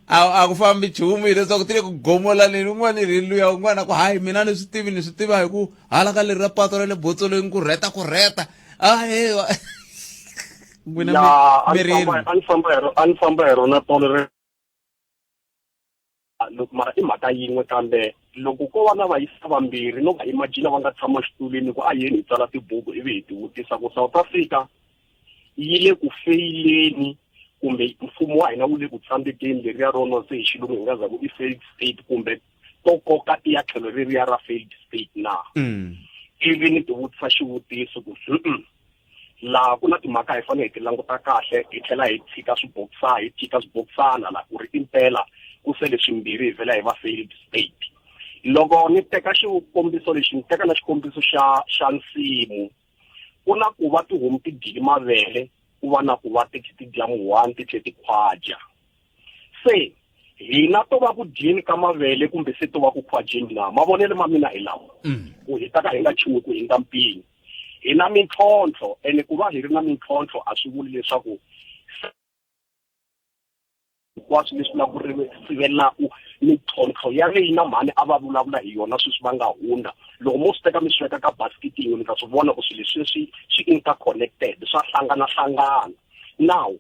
a ku fambi nchumu hileswaku ti le ku gomolaneni un'wana ri luya un'wana ku hayi mina ni swi tivi ni swi tiva hi ku hala ka leri ra pato ra le botsolweni ku rheta ku rheta ahe n'wina a ni famba hi a ni famba hi rona tolo ri loko mara i mhaka yin'we kambe loko ko va na vayisa vambirhi no va imagine va nga tshama xitulwini ku a yeni hi tsala tibuku ivi hi ti vutisa ku South Africa yi le ku feyileni kumbe mfumo wa hina wu le ku tsandzekeni leriya rona se hi xilungu hi nga za ku i failed state kumbe to koka ti ya tlhelo reriya ra failed state na. Ivi ni ti vutisa xivutiso ku laha ku na timhaka hi fanele hi ti languta kahle hi tlhela hi tshika swibokisana hi tshika swibokisana la ku ri impela ku sele swimbirhi hi vhela hi va failed state. Loko ni teka xikombiso lexi ni teka na xikombiso xa xa nsimu ku na ku va tihomu ti dyile mavele ku va na ku va ti ti dya muhwani ti tlhe ti khwaja. Se hina to va ku dyeni ka mavele kumbe se to va ku khwajeni na mavonelo ma mina hi lawa ku hi ta ka hi nga chuhi ku hundza mpimo. Hi na mintlhontlho ene ku va hi ri na mintlhontlho a swi vuli leswaku hinkwaswo leswi la ku ri sivelaku mintlhontlho ya leyi na mhani a va vulavula hi yona sweswi va nga hundza loko mo swi teka mi swi veka ka basket yin'we mi ta swi vona ku swilo leswi swi swi interconnected swa hlanganahlangana. Now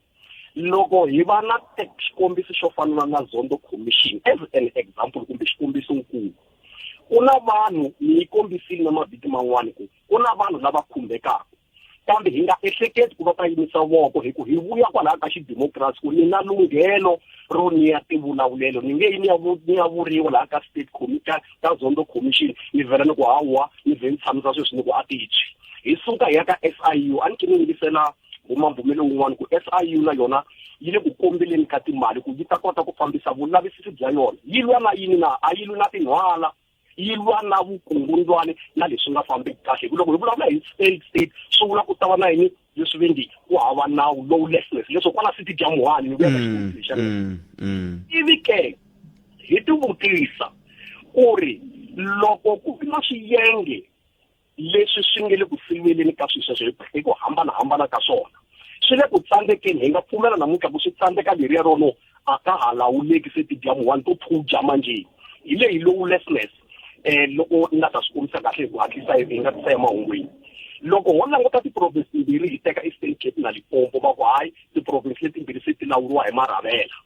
loko hi va na xikombiso xo fana na Zondo Commission as an example kumbe xikombiso nkulu ku na vanhu ni yi kombisile na mavhiki man'wani ku ku na vanhu lava khumbekaka kambe hi nga ehleketi ku va ta yimisa voko hi ku hi vuya kwalaha ka xidemokirasi ku ni na lunghelo ro ni ya tivulavulelo ni nge yi ni ya ni ya vuriwa laha ka state ka ka Zondo Commission ni vhela ni ku hawa ni vhe ni tshamisa sweswi ni ku a titshwi hi suka hi ya ka SIU a ni khe ni yingisela bumabumelo wun'wana ku SIU na yona yi le ku kombeleni ka timali ku yi ta kota ku fambisa vulavisisi bya yona yi lwa na yini na a yi lwi na tinhwala yi lwa na vukungundwani na leswi nga fambeki kahle hi ku loko hi vulavula hi failed state swi vula ku ta va na yini leswi ve nge ku hava nawu lawlessness leswo kwala city dya muhani ni vuya ka xikombiso xa ivi ke hi tivutisa ku ri loko ku ri na swiyenge leswi swi nge le ku siveleni ka swilo sweswo hi ku hambanahambana ka swona swi le ku tsandzekeni hi nga pfumela namuntlha ku swi tsandzeka leriya rono a ka ha lawuleki se ti dya muhwani to phuja manjhe hi leyi lawlessness loko ni nga ta swi kombisa kahle hi ku hatlisa hi nga tisa emahungwini loko ho languta ti-province timbirhi hi teka Eastern Cape na Limpopo va ku hayi ti-province letimbirhi se ti lawuriwa hi marhavela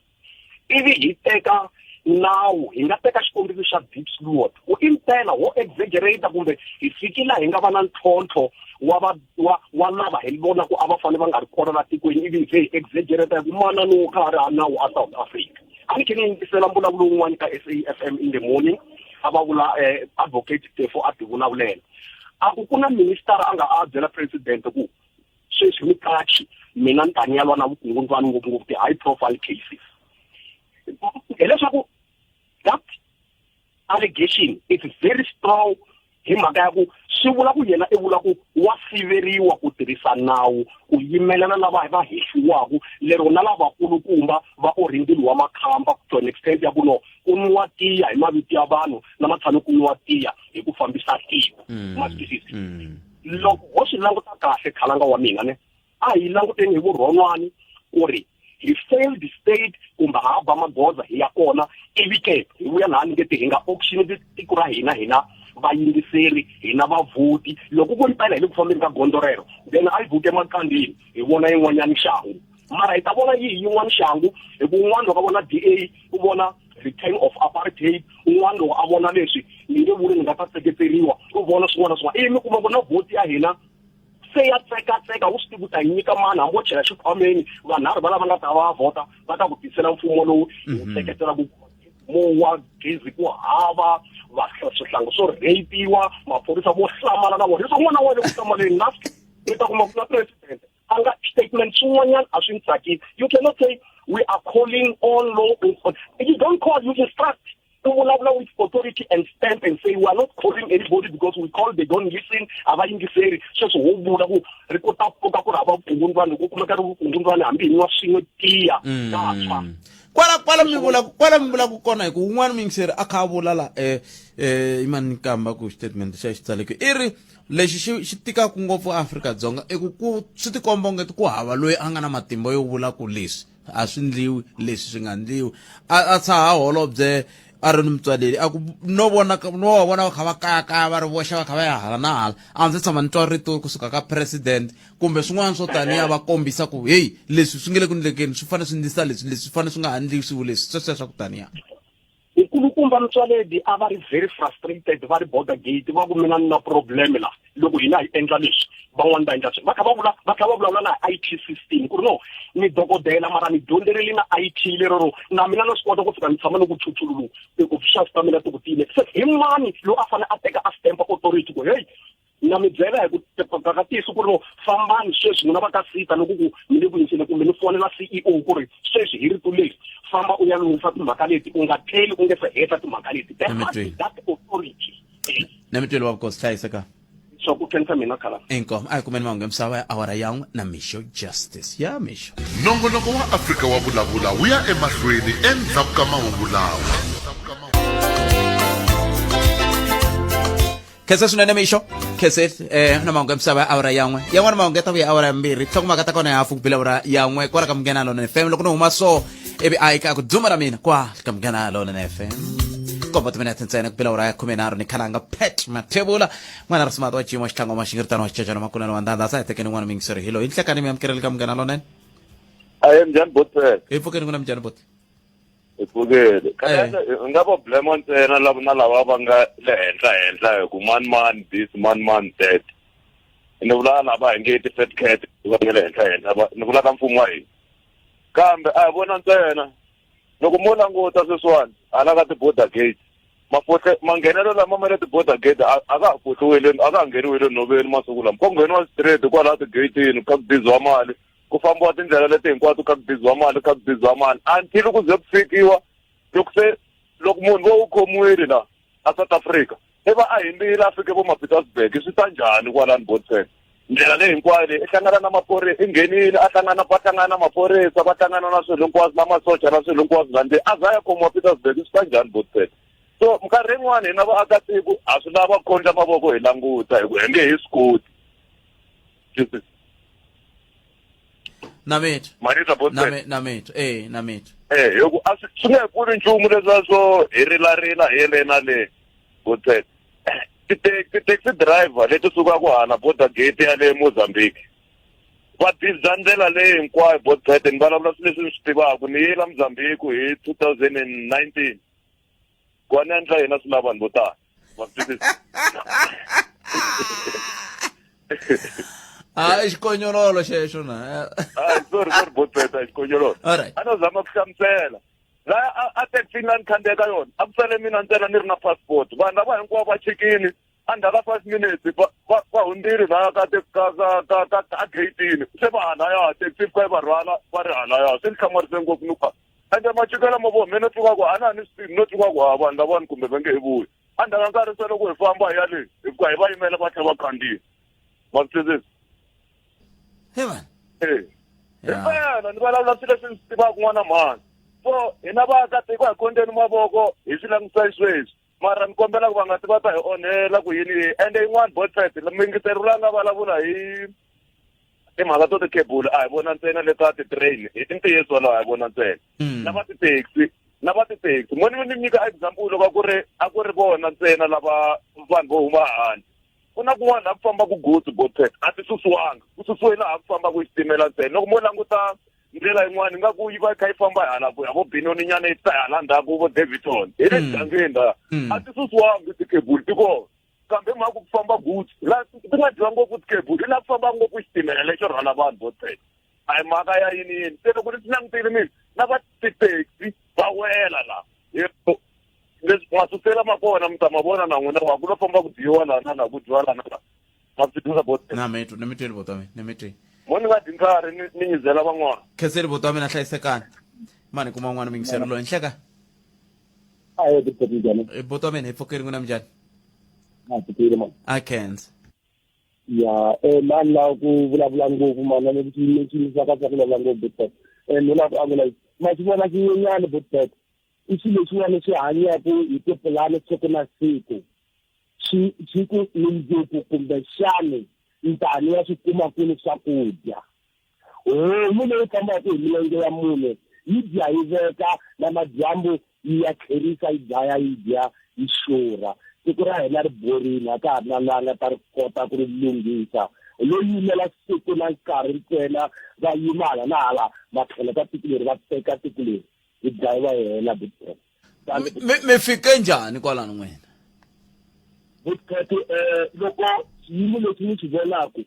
ivi hi teka nawu hi nga teka xikombiso xa Diepsloot ku impela ho exaggerate kumbe hi fiki laha hi nga va na ntlhontlho wa va wa wa lava hi vona ku a va fanele va nga ri kona la tikweni ivi hi ze hi exaggerate hi ku manani wo ka ha ri ha nawu a South Africa a ni khe ni yingisela mbulavulo wun'wana ka SAFM in the morning a va vula advocate Tefo a ti vulavulela a ku ku na minister a nga a byela president ku sweswi mi qachi mina ni ta ni ya lwa na vukungundwani ngopfungopfu ti-high profile cases hileswaku that allegation is very strong hi mhaka ya ku swi vula ku yena i vula ku wa siveriwa ku tirhisa nawu ku yimelela lava va hehliwaku lero na lavakulukumba va orhi ndzilo wa makhamba to an extent ya ku no ku nwiwa tiya hi mavito ya vanhu na matshame ku nwiwa tiya hi ku fambisa tiko ma swi twisisa loko ho swi languta kahle khalanga wa mina ne a hi languteni hi vurhonwani ku ri hi failed state kumbe ha ba magoza hi ya kona ivi ke hi vuya laha ni nge ti hi nga auction tiko ra hina hina vayingiseri hina vavhoti loko ku mpela hi le ku fambeni ka gondzo rero then a hi vhute emaqandini hi vona yin'wanyana xangu mara hi ta vona yihi yin'wana xangu hi ku un'wana loko a vona D_A u vona return of apartheid un'wana loko a vona leswi ni nge vuli ni nga ta seketeriwa u vona swin'wana na swin'wana ivi mi kuma ku na vhoti ya hina se ya tsekatseka wu swi tivi ku ta nyika mani hambi wo chela xikhwameni vanharhu va lava nga ta va vhota va ta ku tisela mfumo lowu hi wu seketela ku mowa gezi ku hava swihlangu swo rape-iwa maphorisa vo hlamala na vona leswi un'wana wa le ku hlamaleni na mi ta kuma ku na president a nga statement swin'wanyana a swi ni tsakisi you cannot say we are calling all law you don't call you instruct. U vulavula with authority and stamp and say we are not calling anybody because we call they don't listen, a va yingiseri. Sweswi ho vula ku ri kota pfuka ku ri hava vukungundzwani loko kumeka ri vukungundzwani hambi hi nwa swin'we tiya ta tshwa. Kwala kwala mi vula kwala mi vulaka kona hi ku wun'wana muyingiseri a kha a vula la eh eh imani kamba ku statement xa xi tsaleke i ri lexi xi xi tikaka ngopfu Afrika-Dzonga i ku ku swi tikomba ongeti ku hava loyi a nga na matimba yo vula ku leswi a swi ndliwi leswi swi nga ndliwi a a tshaha holobye a ri ni mutswaleli a ku no vona no va vona va kha va kayakaya va ri voxa va kha va ya hala na hala a ndzi tshama ni twa rito kusuka ka president kumbe swin'wana swo taniya va kombisa ku heyi leswi swi nge le ku ndlekeni swi fanele swi ndlisa leswi leswi swi fanele swi nga ha ndlisiwi leswi sweswiya swa ku taniya. Nkulukumba Mtswaledi a va ri very frustrated va ri border gate va ku mina ni na problem la loko hina hi endla leswi van'wani va endla sweswi va kha va vula va kha va vulavula na IT system ku ri no ni dokodela mara ni dyondzerile na IT lerero na mina na swi kota ku fika ni tshama ni ku chuchululu ti-officials ta mina ti ku tiyile se hi mani loyi a fanele a teka a stamp authority ku hey Na mi byela hi ku ka tiyiso ku ri no fambani sweswi n'wina va ka sita loko ku mi le ku yingiseni kumbe ni fonela CEO ku ri sweswi hi rito leri famba u ya lunghisa timhaka leti u nga tleli u nge se heta timhaka leti there must be that authority. Na mi tweli wa vukosi hlayiseka. Swa ku khensa mina khala. Inkomu a hi kumeni mahungu ya misava ya awara ya n'we na Mixo Justice ya Mixo. Nongonoko wa Afrika wa Vulavula wu ya emahlweni endzhaku ka mahungu lawa. Khensa swinene Mixo. Khense eh na mahungu ya misava ya awara yan'we. Yan'wana mahungu ya ta vuya awara ya mbirhi. Nhlokomhaka ta kona ya hafu ku bile awara yan'we kwala ka Munghana Lonene FM. Loko no huma so ivi a yi ka ku dzuma ra mina kwa ka Munghana Lonene FM. Komba timinete ntsena ku bile awara ya khumenharhu ni khalanga Pat Mathebula n'wana ra Simato wa Cimo Xitlhango wa Xingiritano wa Xicecana Makunene wa Ndhandha sa hi tekeni n'wana muyingiseri hi loyi nhlekani mi amukeleli ka Munghana Lonene. Aye njhani botse? Hi pfukeni n'wina minjhani boti? Hi pfukile. Kahle u nga va blame ntsena lava na lava va nga le henhla henhla hi ku mani mani this mani mani that. Ni vula lava hi nge ti-fat cat va nga le henhla henhla va ni vula ka mfumo wa hina. Kambe a hi vona ntsena loko mo languta sweswiwani hala ka ti-border gate mafohle manghenelo lama ma le ti-border gate a a ka ha fohliwile a ka ha ngheniwi le nhoveni masiku lama ko ngheniwa straight kwalaha ti-gate-ini kha ku biziwa mali ku fambiwa tindlela leti hinkwato kha ku biziwa mali kha ku biziwa mali until ku ze ku fikiwa loko se loko munhu wo u khomiwile la a South Africa i va a hindzile a fike vo ma-Pietersburg swi ta njhani kwalani Botswana ndlela leyi hinkwayo leyi i hlangana na maphorisa i nghenile a hlangana va hlangana na maphorisa va hlangana na swilo hinkwaswo na masocha na swilo hinkwaswo la ndzeni a za ya khomiwa Pietersburg swi ta njhani Botswana so minkarhi yin'wani hina vaakatiko ha swi lava ku khondla mavoko hi languta hi ku hi nge he swi koti Namithu. Manita Botswana. Nami Namithu. Eh, Namithu. Eh, hi ku a swi swi nge pfuni nchumu leswiya swo hi rilarila hi le na le Botswana. Ti-taxi driver leti sukaka hala border gate ya le Mozambique va biza ndlela leyi hinkwayo Botswana ni vulavula swilo leswi ni swi tivaka ni yela Mozambique hi 2019 ku va ni endla yena swi lava vanhu vo tala ma swi twisisa Ah, i xikonyololo xexo na. Ah, sorry sorry botpeta xikonyololo. Alright. A no zama ku hlamusela. La a a taxi la ni khandziya ka yona a ku sale mina ntsena ni ri na passport vanhu lava hinkwavo va chekini endzhaku ka five minutes va va va hundzile la ka ka ka ka ka ka gate-ini se va halaya taxi fika yi va rhwala va ri halaya swi ni hlamarise ngopfu ni ku ende machikelo ma vona mina no tluka ku a na ha ni swi tivi no tluka ku ha vanhu lavawani kumbe va nge he vuyi endzhaku ka nkarhi se loko hi famba hi ya le hi fika hi va yimela va tlhela va khandziya ma swi twisisa He vanhu. e himpela ni vulavula swilo leswi ni swi tivaka n'wana mhani so hina vaakatiko hi khondeni mavoko hi swi langutisa sweswi mara ni kombela ku va nga ti va ta hi onhela ku yini ende yin'wana botset muyingiseri la nga vulavula hi timhaka to tikhebulu a hi vona ntsena leta ti-train i ntiyiso wolowo a hi vona ntsena hmm. na va ti-taxi na va ti-taxi mo ni ni nyika example loko a ku ri a ku ri vona ntsena lava vanhu vo huma handle ku na kun'wana laha ku fambaka goods botset a ti susiwanga ku susiwe laha ku fambaka xitimela ntsena loko mo languta ndlela yin'wana ingaku yi va yi kha yi famba hi hala ku ya vo binoni nyana yi ta hi hala ndzhaku vo davidson hi le mugangeni mm. la mm. a ti susiwangi tikhebulu ti kona kambe mhaka ku famba goods la ti nga dyiwa ngopfu tikhebulu i la ku famba ngopfu xitimela lexo rhwala vanhu vo tele a hi mhaka ya yini yini se loko ni swi langutile mina na va ti-taxi va wela la leswi masusela ma kona mi ta ma vona na n'wina wa ku lo famba ku dyiwa la na la ku dyiwa la na la ma swi twisisa bot na mi twi ni mi twile buti wa mina ni mi twile mo ni nga dyi nkarhi ni ni nyizela van'wana khenseli buti wa mina hlayisekani mani kuma un'wana muyingiseri loyi nhleka Ahee Butpet minjhani? Eh, Buti wa mina hi pfukile n'wina minjhani? Na pfukile mani. A khensa. Ya, eh mani la ku vulavula ngopfu mani na lexi lexi swa ka swa ku vulavula ngopfu Butpet. Eh ni la ku angula ma swi vona xinyenyani Butpet. I xilo lexin'wana lexi hanyaka hi tipulani siku na siku. Xi xi ku mundzuku kumbexani ntani ya swi kuma kwini swakudya. Homu leyi fambaka hi milenge ya mune yi dya yi veka na madyambu yi ya tlherisa yi dlaya yi dya yi xurha. Tiko ra hina ri borile a ka ha ri na la nga ta ri kota ku ri lunghisa. Lo yimela siku na nkarhi ntsena va yima hala na hala matlhelo ka tiko leri va teka tiko leri hi dlayiwa hi hela Butpet. Mi mi fike njhani kwalano n'wina? Butpet eh loko xiyimo lexi ni xi vonaka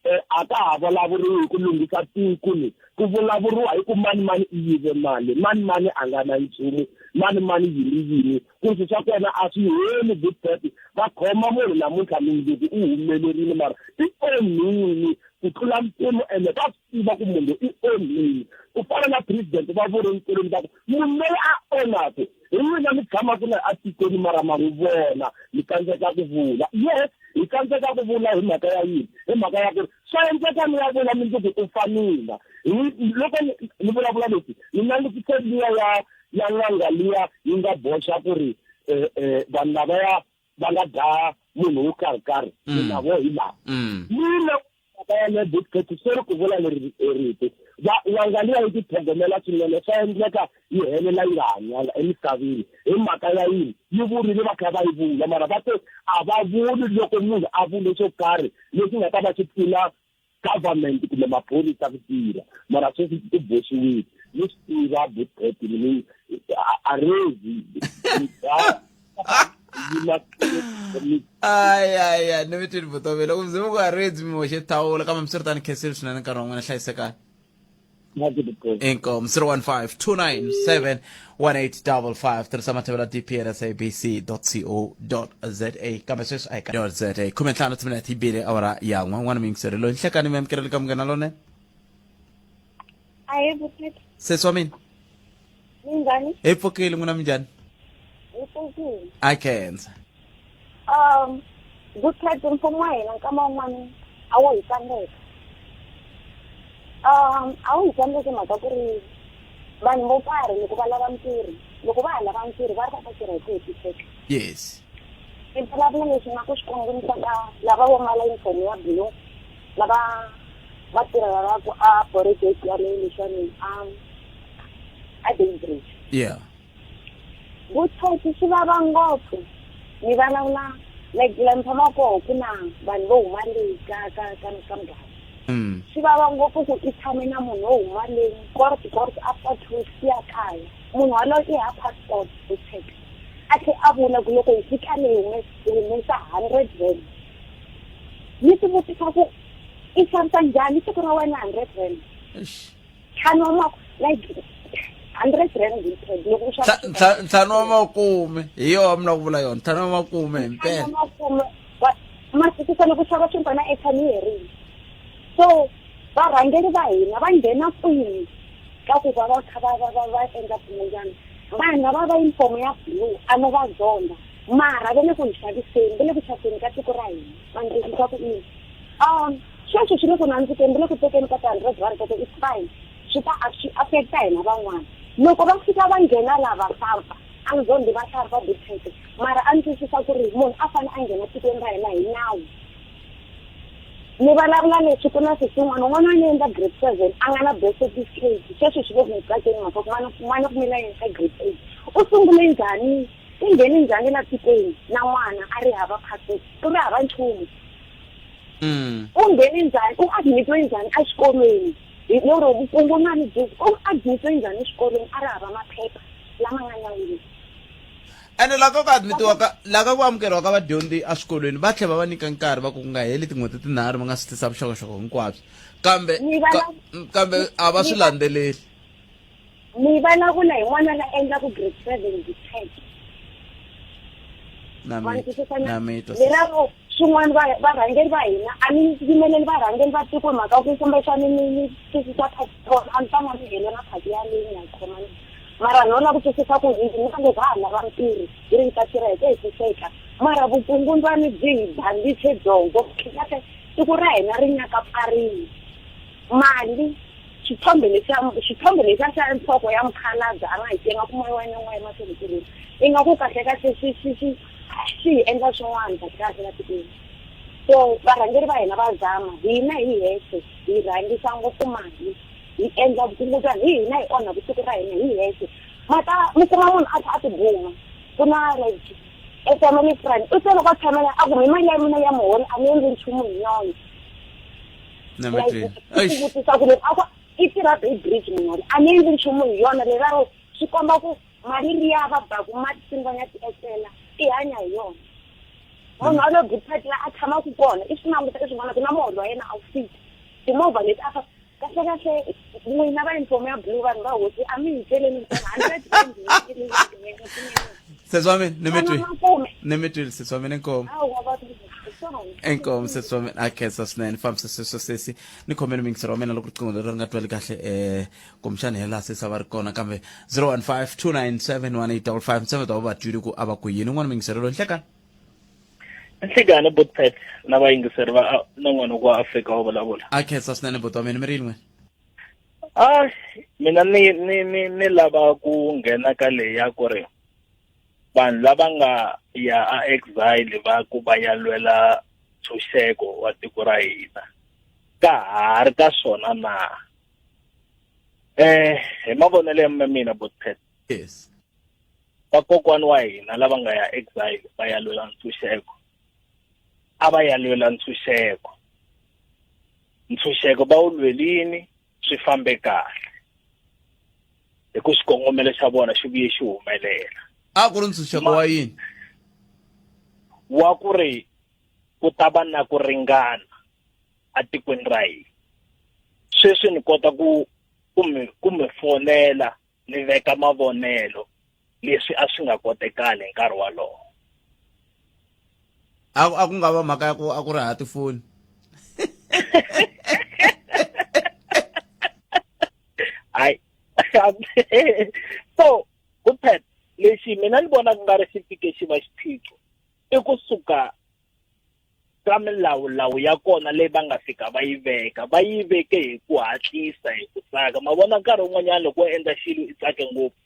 eh a ka ha vulavuriwi hi ku lunghisa tiko ni ku vulavuriwa hi ku mani mani i yive mali mani mani a nga na nchumu mani mani yini yini ku swi swa kona a swi heli Butpet va khoma munhu namuntlha mundzuku u humelerile mara i onhile ku tlula mpimo ene va swi tiva ku munhu i onhile ku fana na president va vuri nkuleni va ku munhu loyi a onhaku hi n'wina mi tshamaka na atikweni mara ma n'wi vona mi tsandzeka ku vula yes hi tsandzeka ku vula hi mhaka ya yini hi mhaka ya ku ri swa endleka ni ya vula mundzuku u fanile hi loko ni vulavula leswi ni langutise liya ya ya n'anga liya yi nga boxa ku ri um vanhu lavaya va nga dlaya munhu wo karhi karhi mm. na vo hi lava mm. mina mhaka ya le bootcat sori ku vula leri rito va n'anga liya yi titlhogomela swinene swa endleka yi helela yi nga hanyanga emisaveni hi mhaka ya yini yi vurile va kha va yi vula mara va te a va vuli loko munhu a vule xo karhi lexi nga ta va xi pfuna government kumbe maphorisa ku tirha mara sweswi ku boxiwile ni swi tiva bootcat ni a rezi ayaya ni mi twini vutomi loko mi ze mi ku arezi mi hoxe thawula kambe mi swi ri tani khensile swinene nkarhi wa n'wina hlayisekani inkomu 015 297 1855 tirhisa mathevela dpr sabc co za kambe sweswi a hi za 15 timinete yi bile awara ya n'we n'wana muyingiseri loyi nhlekani mi amukeleli ka munghana lonene Ahee Butete. Sesi wa mina. Minjhani? Hi pfukile n'wina minjhani? Hi pfukile. A khensa. Butete mfumo wa hina nkama wun'wani a wo hi tsandzeka. A wu hi tsandzeki mhaka ku ri vanhu vo karhi loko va lava mintirho loko va ha lava mintirho va ri va ta tirha hi ku hetiseka. Yes. Ni vulavula leswi na ku swi kongomisa ka lava vo mbala uniform ya blue lava va tirhelaka a project ya le lexani a a Daybridge. Yeah. Vutsotsi swi vava ngopfu ni vulavula like la ni tshamaka koho ku na vanhu vo huma le ka ka ka ka muganga. Swi vava ngopfu ku i tshame na munhu wo huma le kort kort after 2 weeks i ya kaya munhu waloye i ha passport vutsotsi a tlhe a vula ku loko hi fika le hi humesa R100 ni ti vutisa ku i xavisa njhani siku ra wena R100 ntlhanu wa maku like R100 hi pack loko u xava ntlhanu wa makume hi yona mi la ku vula yona ntlhanu wa makume hi mpela makume masiku loko u xava xinkwa na airtime yi herile so varhangeri va hina va nghena kwini ka ku va va kha va va va va endla kun'wanyana vanhu lava va uniform ya blue a no va zonda mara va le ku hi xaviseni va le ku xaviseni ka tiko ra hina va ndlekisa ku yini sweswi swi le ku nandzikeni va le ku tekeni ka ti-hundred rand teto it's fine swi ta swi affecta hina van'wana loko va fika va nghena lava famba a ni zondi va tlhari va dictate mara a ni twisisa ku ri munhu a fane a nghena tikweni ra hina hi nawu ni vulavula leswi ku na sesi n'wana n'wana ni endla grade 7 a nga na birth certificate sweswi swi le ku n'wi tsakeni mhaka ku n'wana n'wana kumela yena ka grade 8 u sungule njhani i nghene njhani la tikweni na n'wana a ri hava passport ku ri hava nchumu u nghene njhani u admitiwe njhani exikolweni hi lero vukungumani byi u admitiwe njhani exikolweni a ri hava maphepha lama nga nyawini ene la ka ku admitiwa ka la ka ku amukeriwa ka vadyondzi eswikolweni va tlhela va va nyika nkarhi va ku ku nga heli tin'hweti tinharhu va nga swi tisa vuxokoxoko hinkwabyo kambe kambe a va swi landzeleli ni vulavula hi n'wana la endlaku grade 7 hi tech na mi twa leraro swin'wana varhangeri va hina a ni yimeleli varhangeri va tiko hi mhaka ku kumbexani ni ni twisisa phati vona a ni tanga ni nghene na phati yaleyi ni nga yi khomangiki. Mara no lava ku twisisa ku hina loko ha ha lava ntirho hi ri hi ta tirha hi ku hetiseka mara vukungundzwani byi hi bandiche byongo kahle tiko ra hina ri nyakapfarile mali xithombe lexiya xithombe lexiya xa nhloko ya mukhalabye a nga hi tenga ku moya wa yena n'wa emahlweni tirhweni ingaku kahle kahle swi swi swi swi hi endla swin'wana kahle kahle la tikweni so varhangeri va hina va zama hina hi hexe hi rhangisa ngopfu mali hi endla vukungundzwani hi hina hi onha vusiku ra hina hi hexe mata mi kuma munhu a kha a tibuma ku na like a family friend u se loko a tshamela a ku mi mali ya mina ya muholo a ni endli nchumu hi yona like vutisa ku loko a ku i tirha Beitbridge munhu waloye a ni endli nchumu hi yona leraro swi komba ku mali liya va baku mati ya tietlela i hanya hi yona munhu wa le Goodpat la a tshamaka kona i swi languta i swi vona ku na muholo wa yena a wu fiki timovha leti a kahle kahle n'wina va uniform ya blue vanhu va hosi a mi hi byeleni ntsena hundred rand sesi wa mina ni mi twile ni mi twile sesi wa mina inkomu inkomu sesi wa mina a khensa swinene fambisa sweswo sesi ni khomeni muyingiseri wa mina loko riqingho leri ri nga twali kahle um kumbexana hi laha sesi a va ri kona kambe 015 297 1855 ntshembe ta va va twile ku a va ku yini un'wana muyingiseri loyi nhlekani Nhlekani Botpet na vayingiseri va nongonoko wa Afrika wo vulavula. A khensa swinene buti wa mina mi ri yini n'wina? A mina ni ni ni ni lava ku nghena ka leyi ya ku ri vanhu lava nga ya a exile va ku va ya lwela ntshunxeko wa tiko ra hina ka ha ri ka swona na eh hi mavonelo ya mina Botpet yes vakokwani wa hina lava nga ya exile va ya lwela ntshunxeko a va ya lwela ntshunxeko ntshunxeko va wu lwelini swi fambe kahle hi ku xikongomelo xa vona xi vuye xi humelela a ku ri ntshunxeko wa yini wa ku ri ku ta va na ku ringana atikweni ra hina sweswi ni kota ku ku mi ku mi fonela ni veka mavonelo leswi a swi nga kotekali hi nkarhi wolowo a a ku nga va mhaka ya ku a ku ri ha tifoni hayi so good lexi mina ni vona ku nga ri xi fike xi va xiphiqo i kusuka ka milawulawu ya kona leyi va nga fika va yi veka va yi veke hi ku hatlisa hi ku tsaka ma vona nkarhi wun'wanyana loko u endla xilo i tsake ngopfu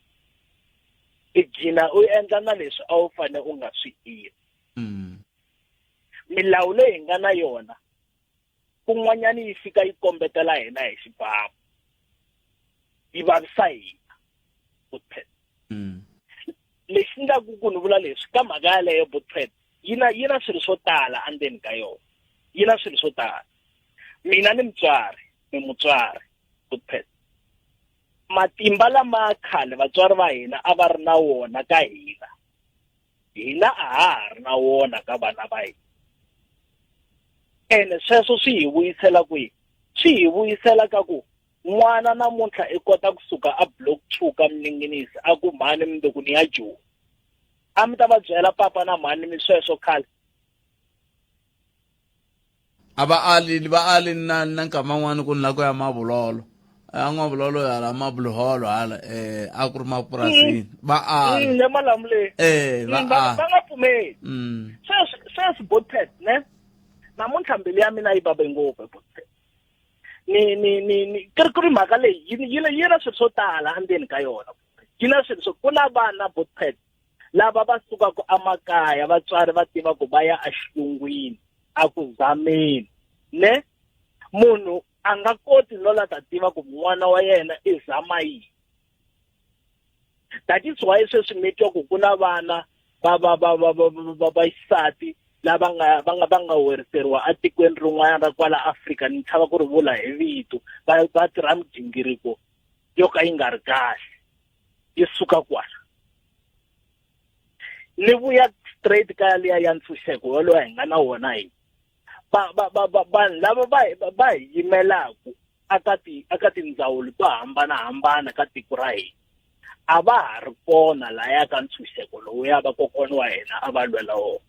i gcina u endla na leswi a wu fanele u nga swi endli mm. milawu leyi hi nga na yona kun'wanyana yi fika yi kombetela hina hi xibamu yi vavisa hina Butpet mm. lexi ndlaku ku ni vula leswi ka mhaka yaleyo Butpet yi na yi na swilo swo tala endzeni ka yona yi na swilo swo tala mina ni mutswari ni mutswari Butpet matimba lama khale vatswari va hina a va ri na wona ka hina hina a ha ha ri na wona ka vana va hina ene sweswo swi hi vuyisela kwihi swi hi vuyisela ka ku n'wana namuntlha i kota kusuka a block two ka mininginisi a ku mhani mundzuku ni ya joni a mi ta va byela papa na mhani mi sweswo khale a va ali va ali na na nkama n'wana ku ni la ku ya mavulolo a n'wavulolo hala mabuluholo hala eh a ku ri mapurasini mm. va ali mm, le malamuleni eh va mm, va nga pfumeli sweswi sweswi botpet ne namuntlha mbilu ya mina yi vave ngopfu botpet ni ni ni ni ku ri ku ri mhaka leyi yi yi yi na swilo swo tala endzeni ka yona yi na swilo swo ku na vana botpet lava va sukaka emakaya vatswari va tiva ku va ya exilungwini a ku zameni ne munhu a nga koti no la ta tiva ku n'wana wa yena i zama yini that is why sweswi mi twa ku ku na vana va va va va va va va xisati lava nga va nga va nga weriseriwa etikweni rin'wana ra kwala Afrika ni chava ku ri vula hi vito va va tirha migingiriko yo ka yi nga ri kahle yi suka kwala ni vuya straight ka liya ya ntshunxeko wolowo hi nga na wona hi va va va va vanhu lava va va hi yimelaku aka ti aka tindzawulo to hambanahambana ka tiko ra hina a va ha ri kona laya ka ntshunxeko lowuya vakokwana wa hina a va lwela wona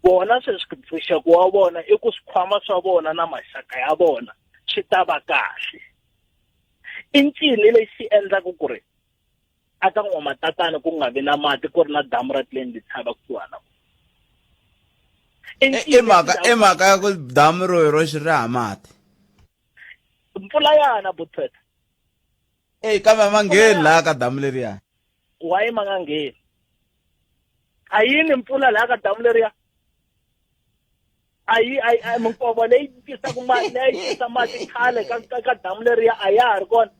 vona sweswi ntshunxeko wa vona i ku swikhwama swa vona na maxaka ya vona swi ta va kahle i ncini lexi endlaka ku ri a laha ka N'wamatatana ku nga vi na mati ku ri na damu ra Klein Letshaba kusuhana? I mhaka i mhaka ya ku damu ro hi roxe ri ha mati. Mpfula yana butfet. Eyi kambe a ma ngheni laha ka damu leriya. Why ma nga ngheni? A yini mpfula laha ka damu leriya? A yi a minkova leyi tisaka mati leyi tisa mati khale ka ka, ka damu leriya a ya ha ri kona.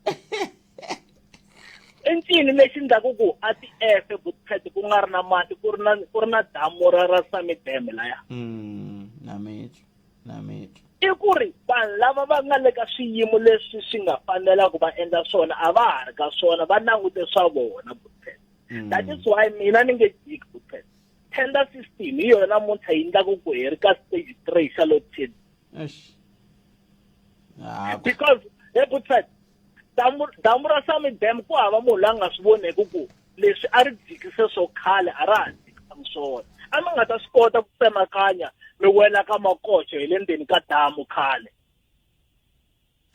I ncini lexi endlaku ku a ti efe butfet ku nga ri na mati ku ri na ku ri na damu ra ra Sami Dam laya? Na mitwa na mitwa. I ku ri vanhu lava va nga le ka swiyimo leswi swi nga fanela ku va endla swona a va ha ri ka swona, va langute swa vona butfet. That is why mina ni nge jiki butfet. Tender system hi yona namuntlha yi endlaku ku hi ri ka stage 3 xa load shedding. Eish. Because he butfet, damu damu ra Sami Dam ku hava munhu loyi a nga swi voneki ku leswi a ri jikise swo khale a ra ha jikisangi swona. A mi nga ta swi kota ku tsemakanya mi wela ka makoxo hi le ndzeni ka damu khale.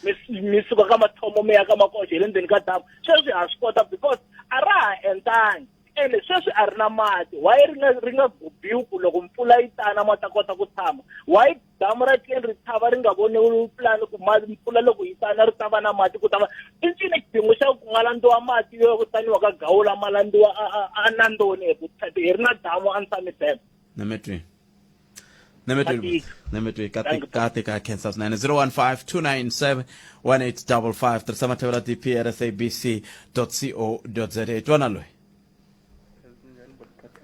Mi mi suka ka mathomo mi ya ka makoxo hi le ndzeni ka damu. Sweswi ha swi kota because a ra ha entangi. Ene sweswi a ri na mati. Why ri nga ri nga gubiwi ku loko mpfula yi tana ma ta kota ku tshama? Why damu ra Klein ri tshava ri nga voniwi pulani ku mati mpfula loko yi tana ri ta va na mati ku ta va i ncini xidingo xa ku nga landziwa mati yo vitaniwa ka Gawula ma landziwa a a a Nandoni hi ku hi ri na damu a Nsami Dam. Nametwi. Nametwi. Nametwi ka ka tika khensa swinene 015 297 1855 tirhisa mathevela dp at sabc co za twana loyi.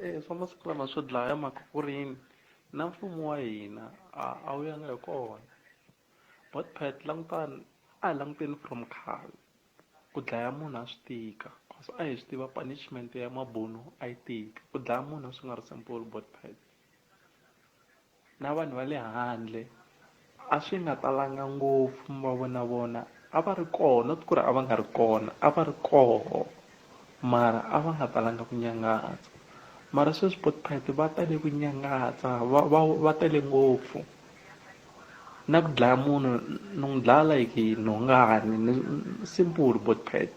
Eh, swa masiku lama swo dlaya mhaka ku ri yini na mfumo wa hina a a wu yanga hi kona botpet langutani a hi languteni from khale ku dlaya munhu a swi tika cause a hi swi tiva punishment ya mabunu a yi tika ku dlaya munhu a swi nga ri simple botpet na vanhu va le handle a swi nga talanga ngopfu mi va vona vona a va ri kona not ku ri a va nga ri kona a va ri koho mara a va nga talanga ku nyangatsa mara sweswi botpet va tale ku nyangatsa va va va tele ngopfu na ku dlaya munhu ni n'wi dlaya like hi nhongani ni simple botpet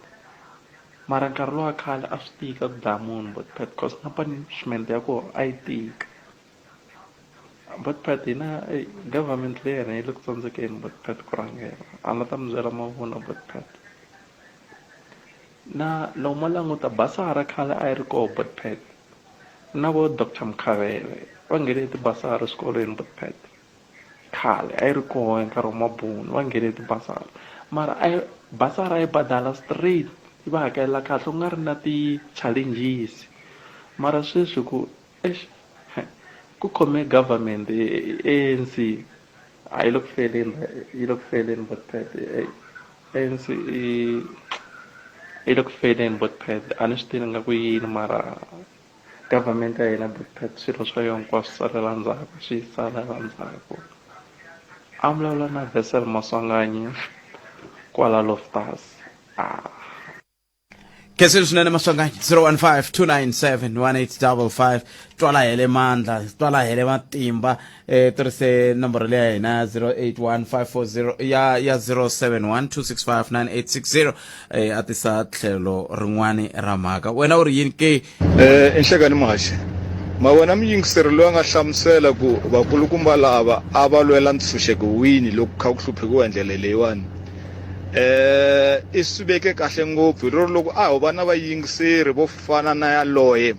mara nkarhi lowa khale a swi tika ku dlaya munhu botpet cause na punishment ya kona a yi tika. Botpet hina government leyi ya hina yi le ku tsandzekeni Botpet ku rhangela a la ta mi byela mavunwa Botpet na loko mo languta basara khale a yi ri koho Botpet na vo Doctor Mkhabele va nghene tibasari swikolweni Botpet khale a yi ri koho hi nkarhi wa mabunu va nghene tibasari mara a yi basara a yi badala straight yi va hakelela kahle ku nga ri na ti-challenges mara sweswi ku Eish ku khome government ANC a yi le ku feleni yi le ku feleni botpet ANC i yi le ku feleni botpet a ni swi tivi nga ku yini mara government ya hina botpet swilo swa yona hinkwaswo swi salela ndzhaku swi salela ndzhaku a vulavula na Wessel Maswanganyi kwala Loftus ah. Khensile swinene Maswanganyi 015-297-1855 twala hele mandla twala hele matimba eh tirhise nomboro leya hina 081540 ya ya 0712659860 eh a tisa tlhelo rin'wani ra mhaka wena u ri yini ke Eh enhlekani muhaxi ma vona muyingiseri loyi a nga hlamusela ku vakulukumba lava a va lwela ntshunxeko wini loko kha ku hluphekiwa hi ndlela leyiwani eh i swi veke kahle ngopfu hi lero loko a ho va na vayingiseri vo fana na yaloye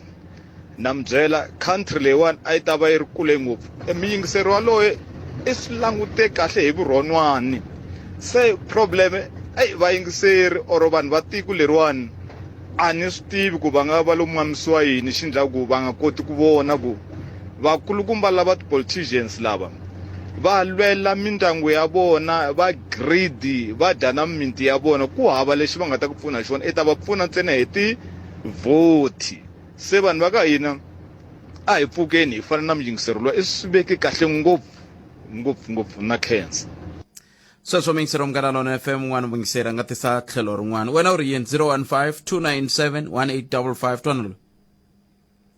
na mi byela country leyiwani a yi ta va yi ri kule ngopfu e muyingiseri waloye i swi langute kahle hi vurhonwani se problem eyi vayingiseri or vanhu va tiko leriwani a ni swi tivi ku va nga va lo mamisiwa yini xi endlaku ku va nga koti ku vona ku vakulukumba lava ti-politicians lava va lwela mindyangu ya vona va greedy va dya na mimiti ya vona ku hava lexi va nga ta ku pfuna hi xona i ta va pfuna ntsena hi tivhoti se vanhu va ka hina a hi pfukeni hi fana na muyingiseri luwa i swi veke kahle ngopfu ngopfu ngopfu na khensa Sweswo muyingiseri wa Munghana Lonene FM un'wana muyingiseri a nga tisa tlhelo rin'wana wena u ri yini 015 297 1855 twana loyi.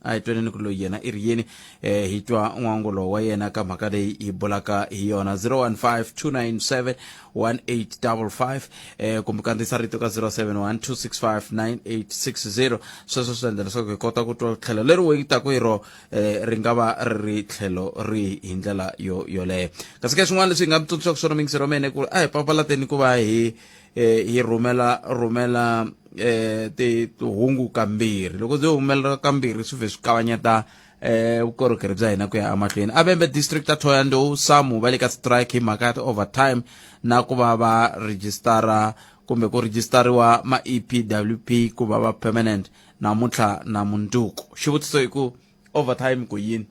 A hi tweneni ku loyi yena i ri yini eh hi twa n'wangulo wa yena ka mhaka leyi hi bulaka hi yona. 015 297 1855 eh kumbe kandziyisa rito ka 071 265 9860. Sweswo swi endla leswaku hi kota ku twa tlhelo leri wu taku hi ro eh ri nga va ri ri tlhelo ri hi ndlela yo yoleyo. Kasi ke swin'wana leswi hi nga mi tsundzuxaka swona mingisero mene ku a hi papalateni ku va hi eh hi rhumela rhumela eh ti tihungu kambirhi. Loko byo humelela kambirhi swi vhe swi kavanyeta eh vukorhokeri bya hina ku ya emahlweni. A Vhembe district a Thohoyandou Samu va le ka strike hi mhaka ya ti-overtime na ku va va registara kumbe ku rejistariwa ma EPWP ku va va permanent namuntlha na mundzuku. Xivutiso i ku overtime ku yini?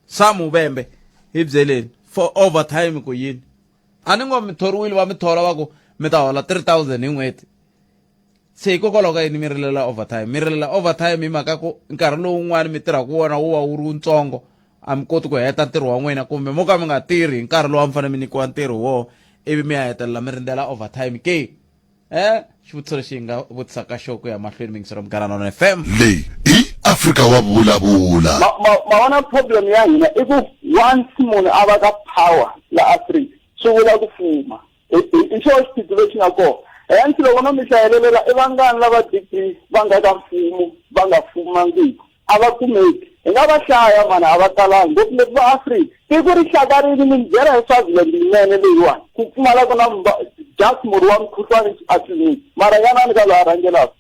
Samu Vhembe hi byeleni for overtime ku yini? A ni ngo mi thoriwile va mi thola va ku mi ta hola 3000 hi n'hweti. Se hikokwalaho ka yini mi rilela overtime? Mi rilela overtime hi mhaka ku nkarhi lowun'wani mi tirhaka wona wu va wu ri wutsongo, a mi koti ku heta ntirho wa n'wina kumbe mo ka mi nga tirhi hi nkarhi lowu a mi fanele mi nyikiwa ntirho woho ivi mi ya hetelela mi rindzela overtime ke? Eh, xivutiso lexi hi nga vutisaka xo ku ya mahlweni mingisero Munghana Lonene FM. Leyi i Afrika wa vulavula. Ma ma ma vona problem ya hina i ku once munhu a va ka power la Afrika swi vula ku fuma. I i xona xiphiqo lexi nga kona. Hence loko no mi hlayelelela i vangani lava degree va nga ka mfumo va nga fumangiki a va kumeki. Hi nga va hlaya mani a va talangi ngopfungopfu va Afrika. Tiko ri hlakarile ni mi byela hi Swaziland yinene leyiwani ku pfumalaka na just murhi wa mukhuhlwani a tliliniki mara yanani ka loyi a rhangelaka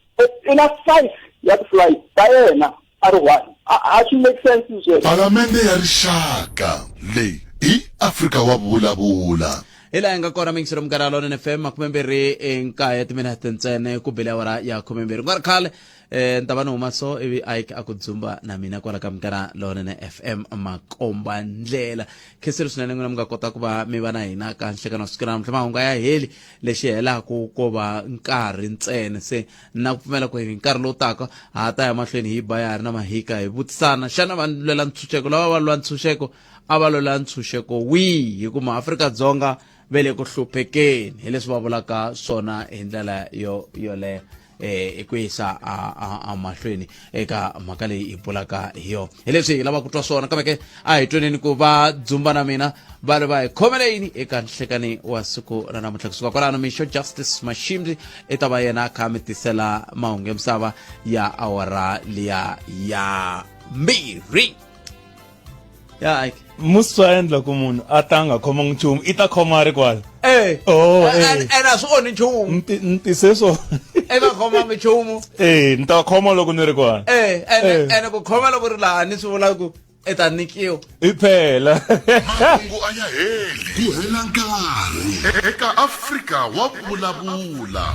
i na 5 ya ti-flight ta yena a ri one a swi make sense sweswo. Palamende ya Rixaka leyi i Afrika wa vulavula. Hi laha hi nga kona mingiselo Munghana Lonene FM 29 timinete ntsena ku bele awara ya 12. Ku nga ri khale eh ni ta va ni huma so ivi Ike a ku dzumba na mina kwala ka Munghana Lonene FM makomba ndlela. Khensile swinene n'wina mi nga kota ku va mi va na hina ka nhlekano wa siku ra namuntlha. Mahungu a ya heli lexi helaku ko va nkarhi ntsena se na ku pfumela ku hi nkarhi lowu taka ha ta ya mahlweni hi ba ya ha ri na mahika hi vutisana xana va lwela ntshunxeko lava va lwa ntshunxeko a va lwela ntshunxeko wihi hi ku maAfrika-Dzonga ve le ku hluphekeni hi leswi va vulaka swona hi ndlela yo yoleyo eh i ku yisa a mahlweni eka mhaka leyi hi bulaka hi yona hi leswi hi lava ku twa swona kambe ke a hi tweneni ku va dzumba na mina va ri va hi khomele yini eka nhlekani wa siku ra namuntlha. Kusuka kwalano mixo Justice Mashimbi i ta va yena a kha mi tisela mahungu ya misava ya awara liya ya 2 ya Ike. Musi swa endla ku munhu a ta nga khomangi nchumu i ta khoma a ri kwala. Eh. Oh, eh. And a swi onhi nchumu. Nti se swo. I nga khomangi nchumu. Eh, ni ta khoma loko ni ri kwala. Eh, and and ku khoma loko ri laha ni swi vula ku i ta nyikiwa. I phela. Mahungu a ya heli ku hela nkarhi eka Afrika wa vulavula.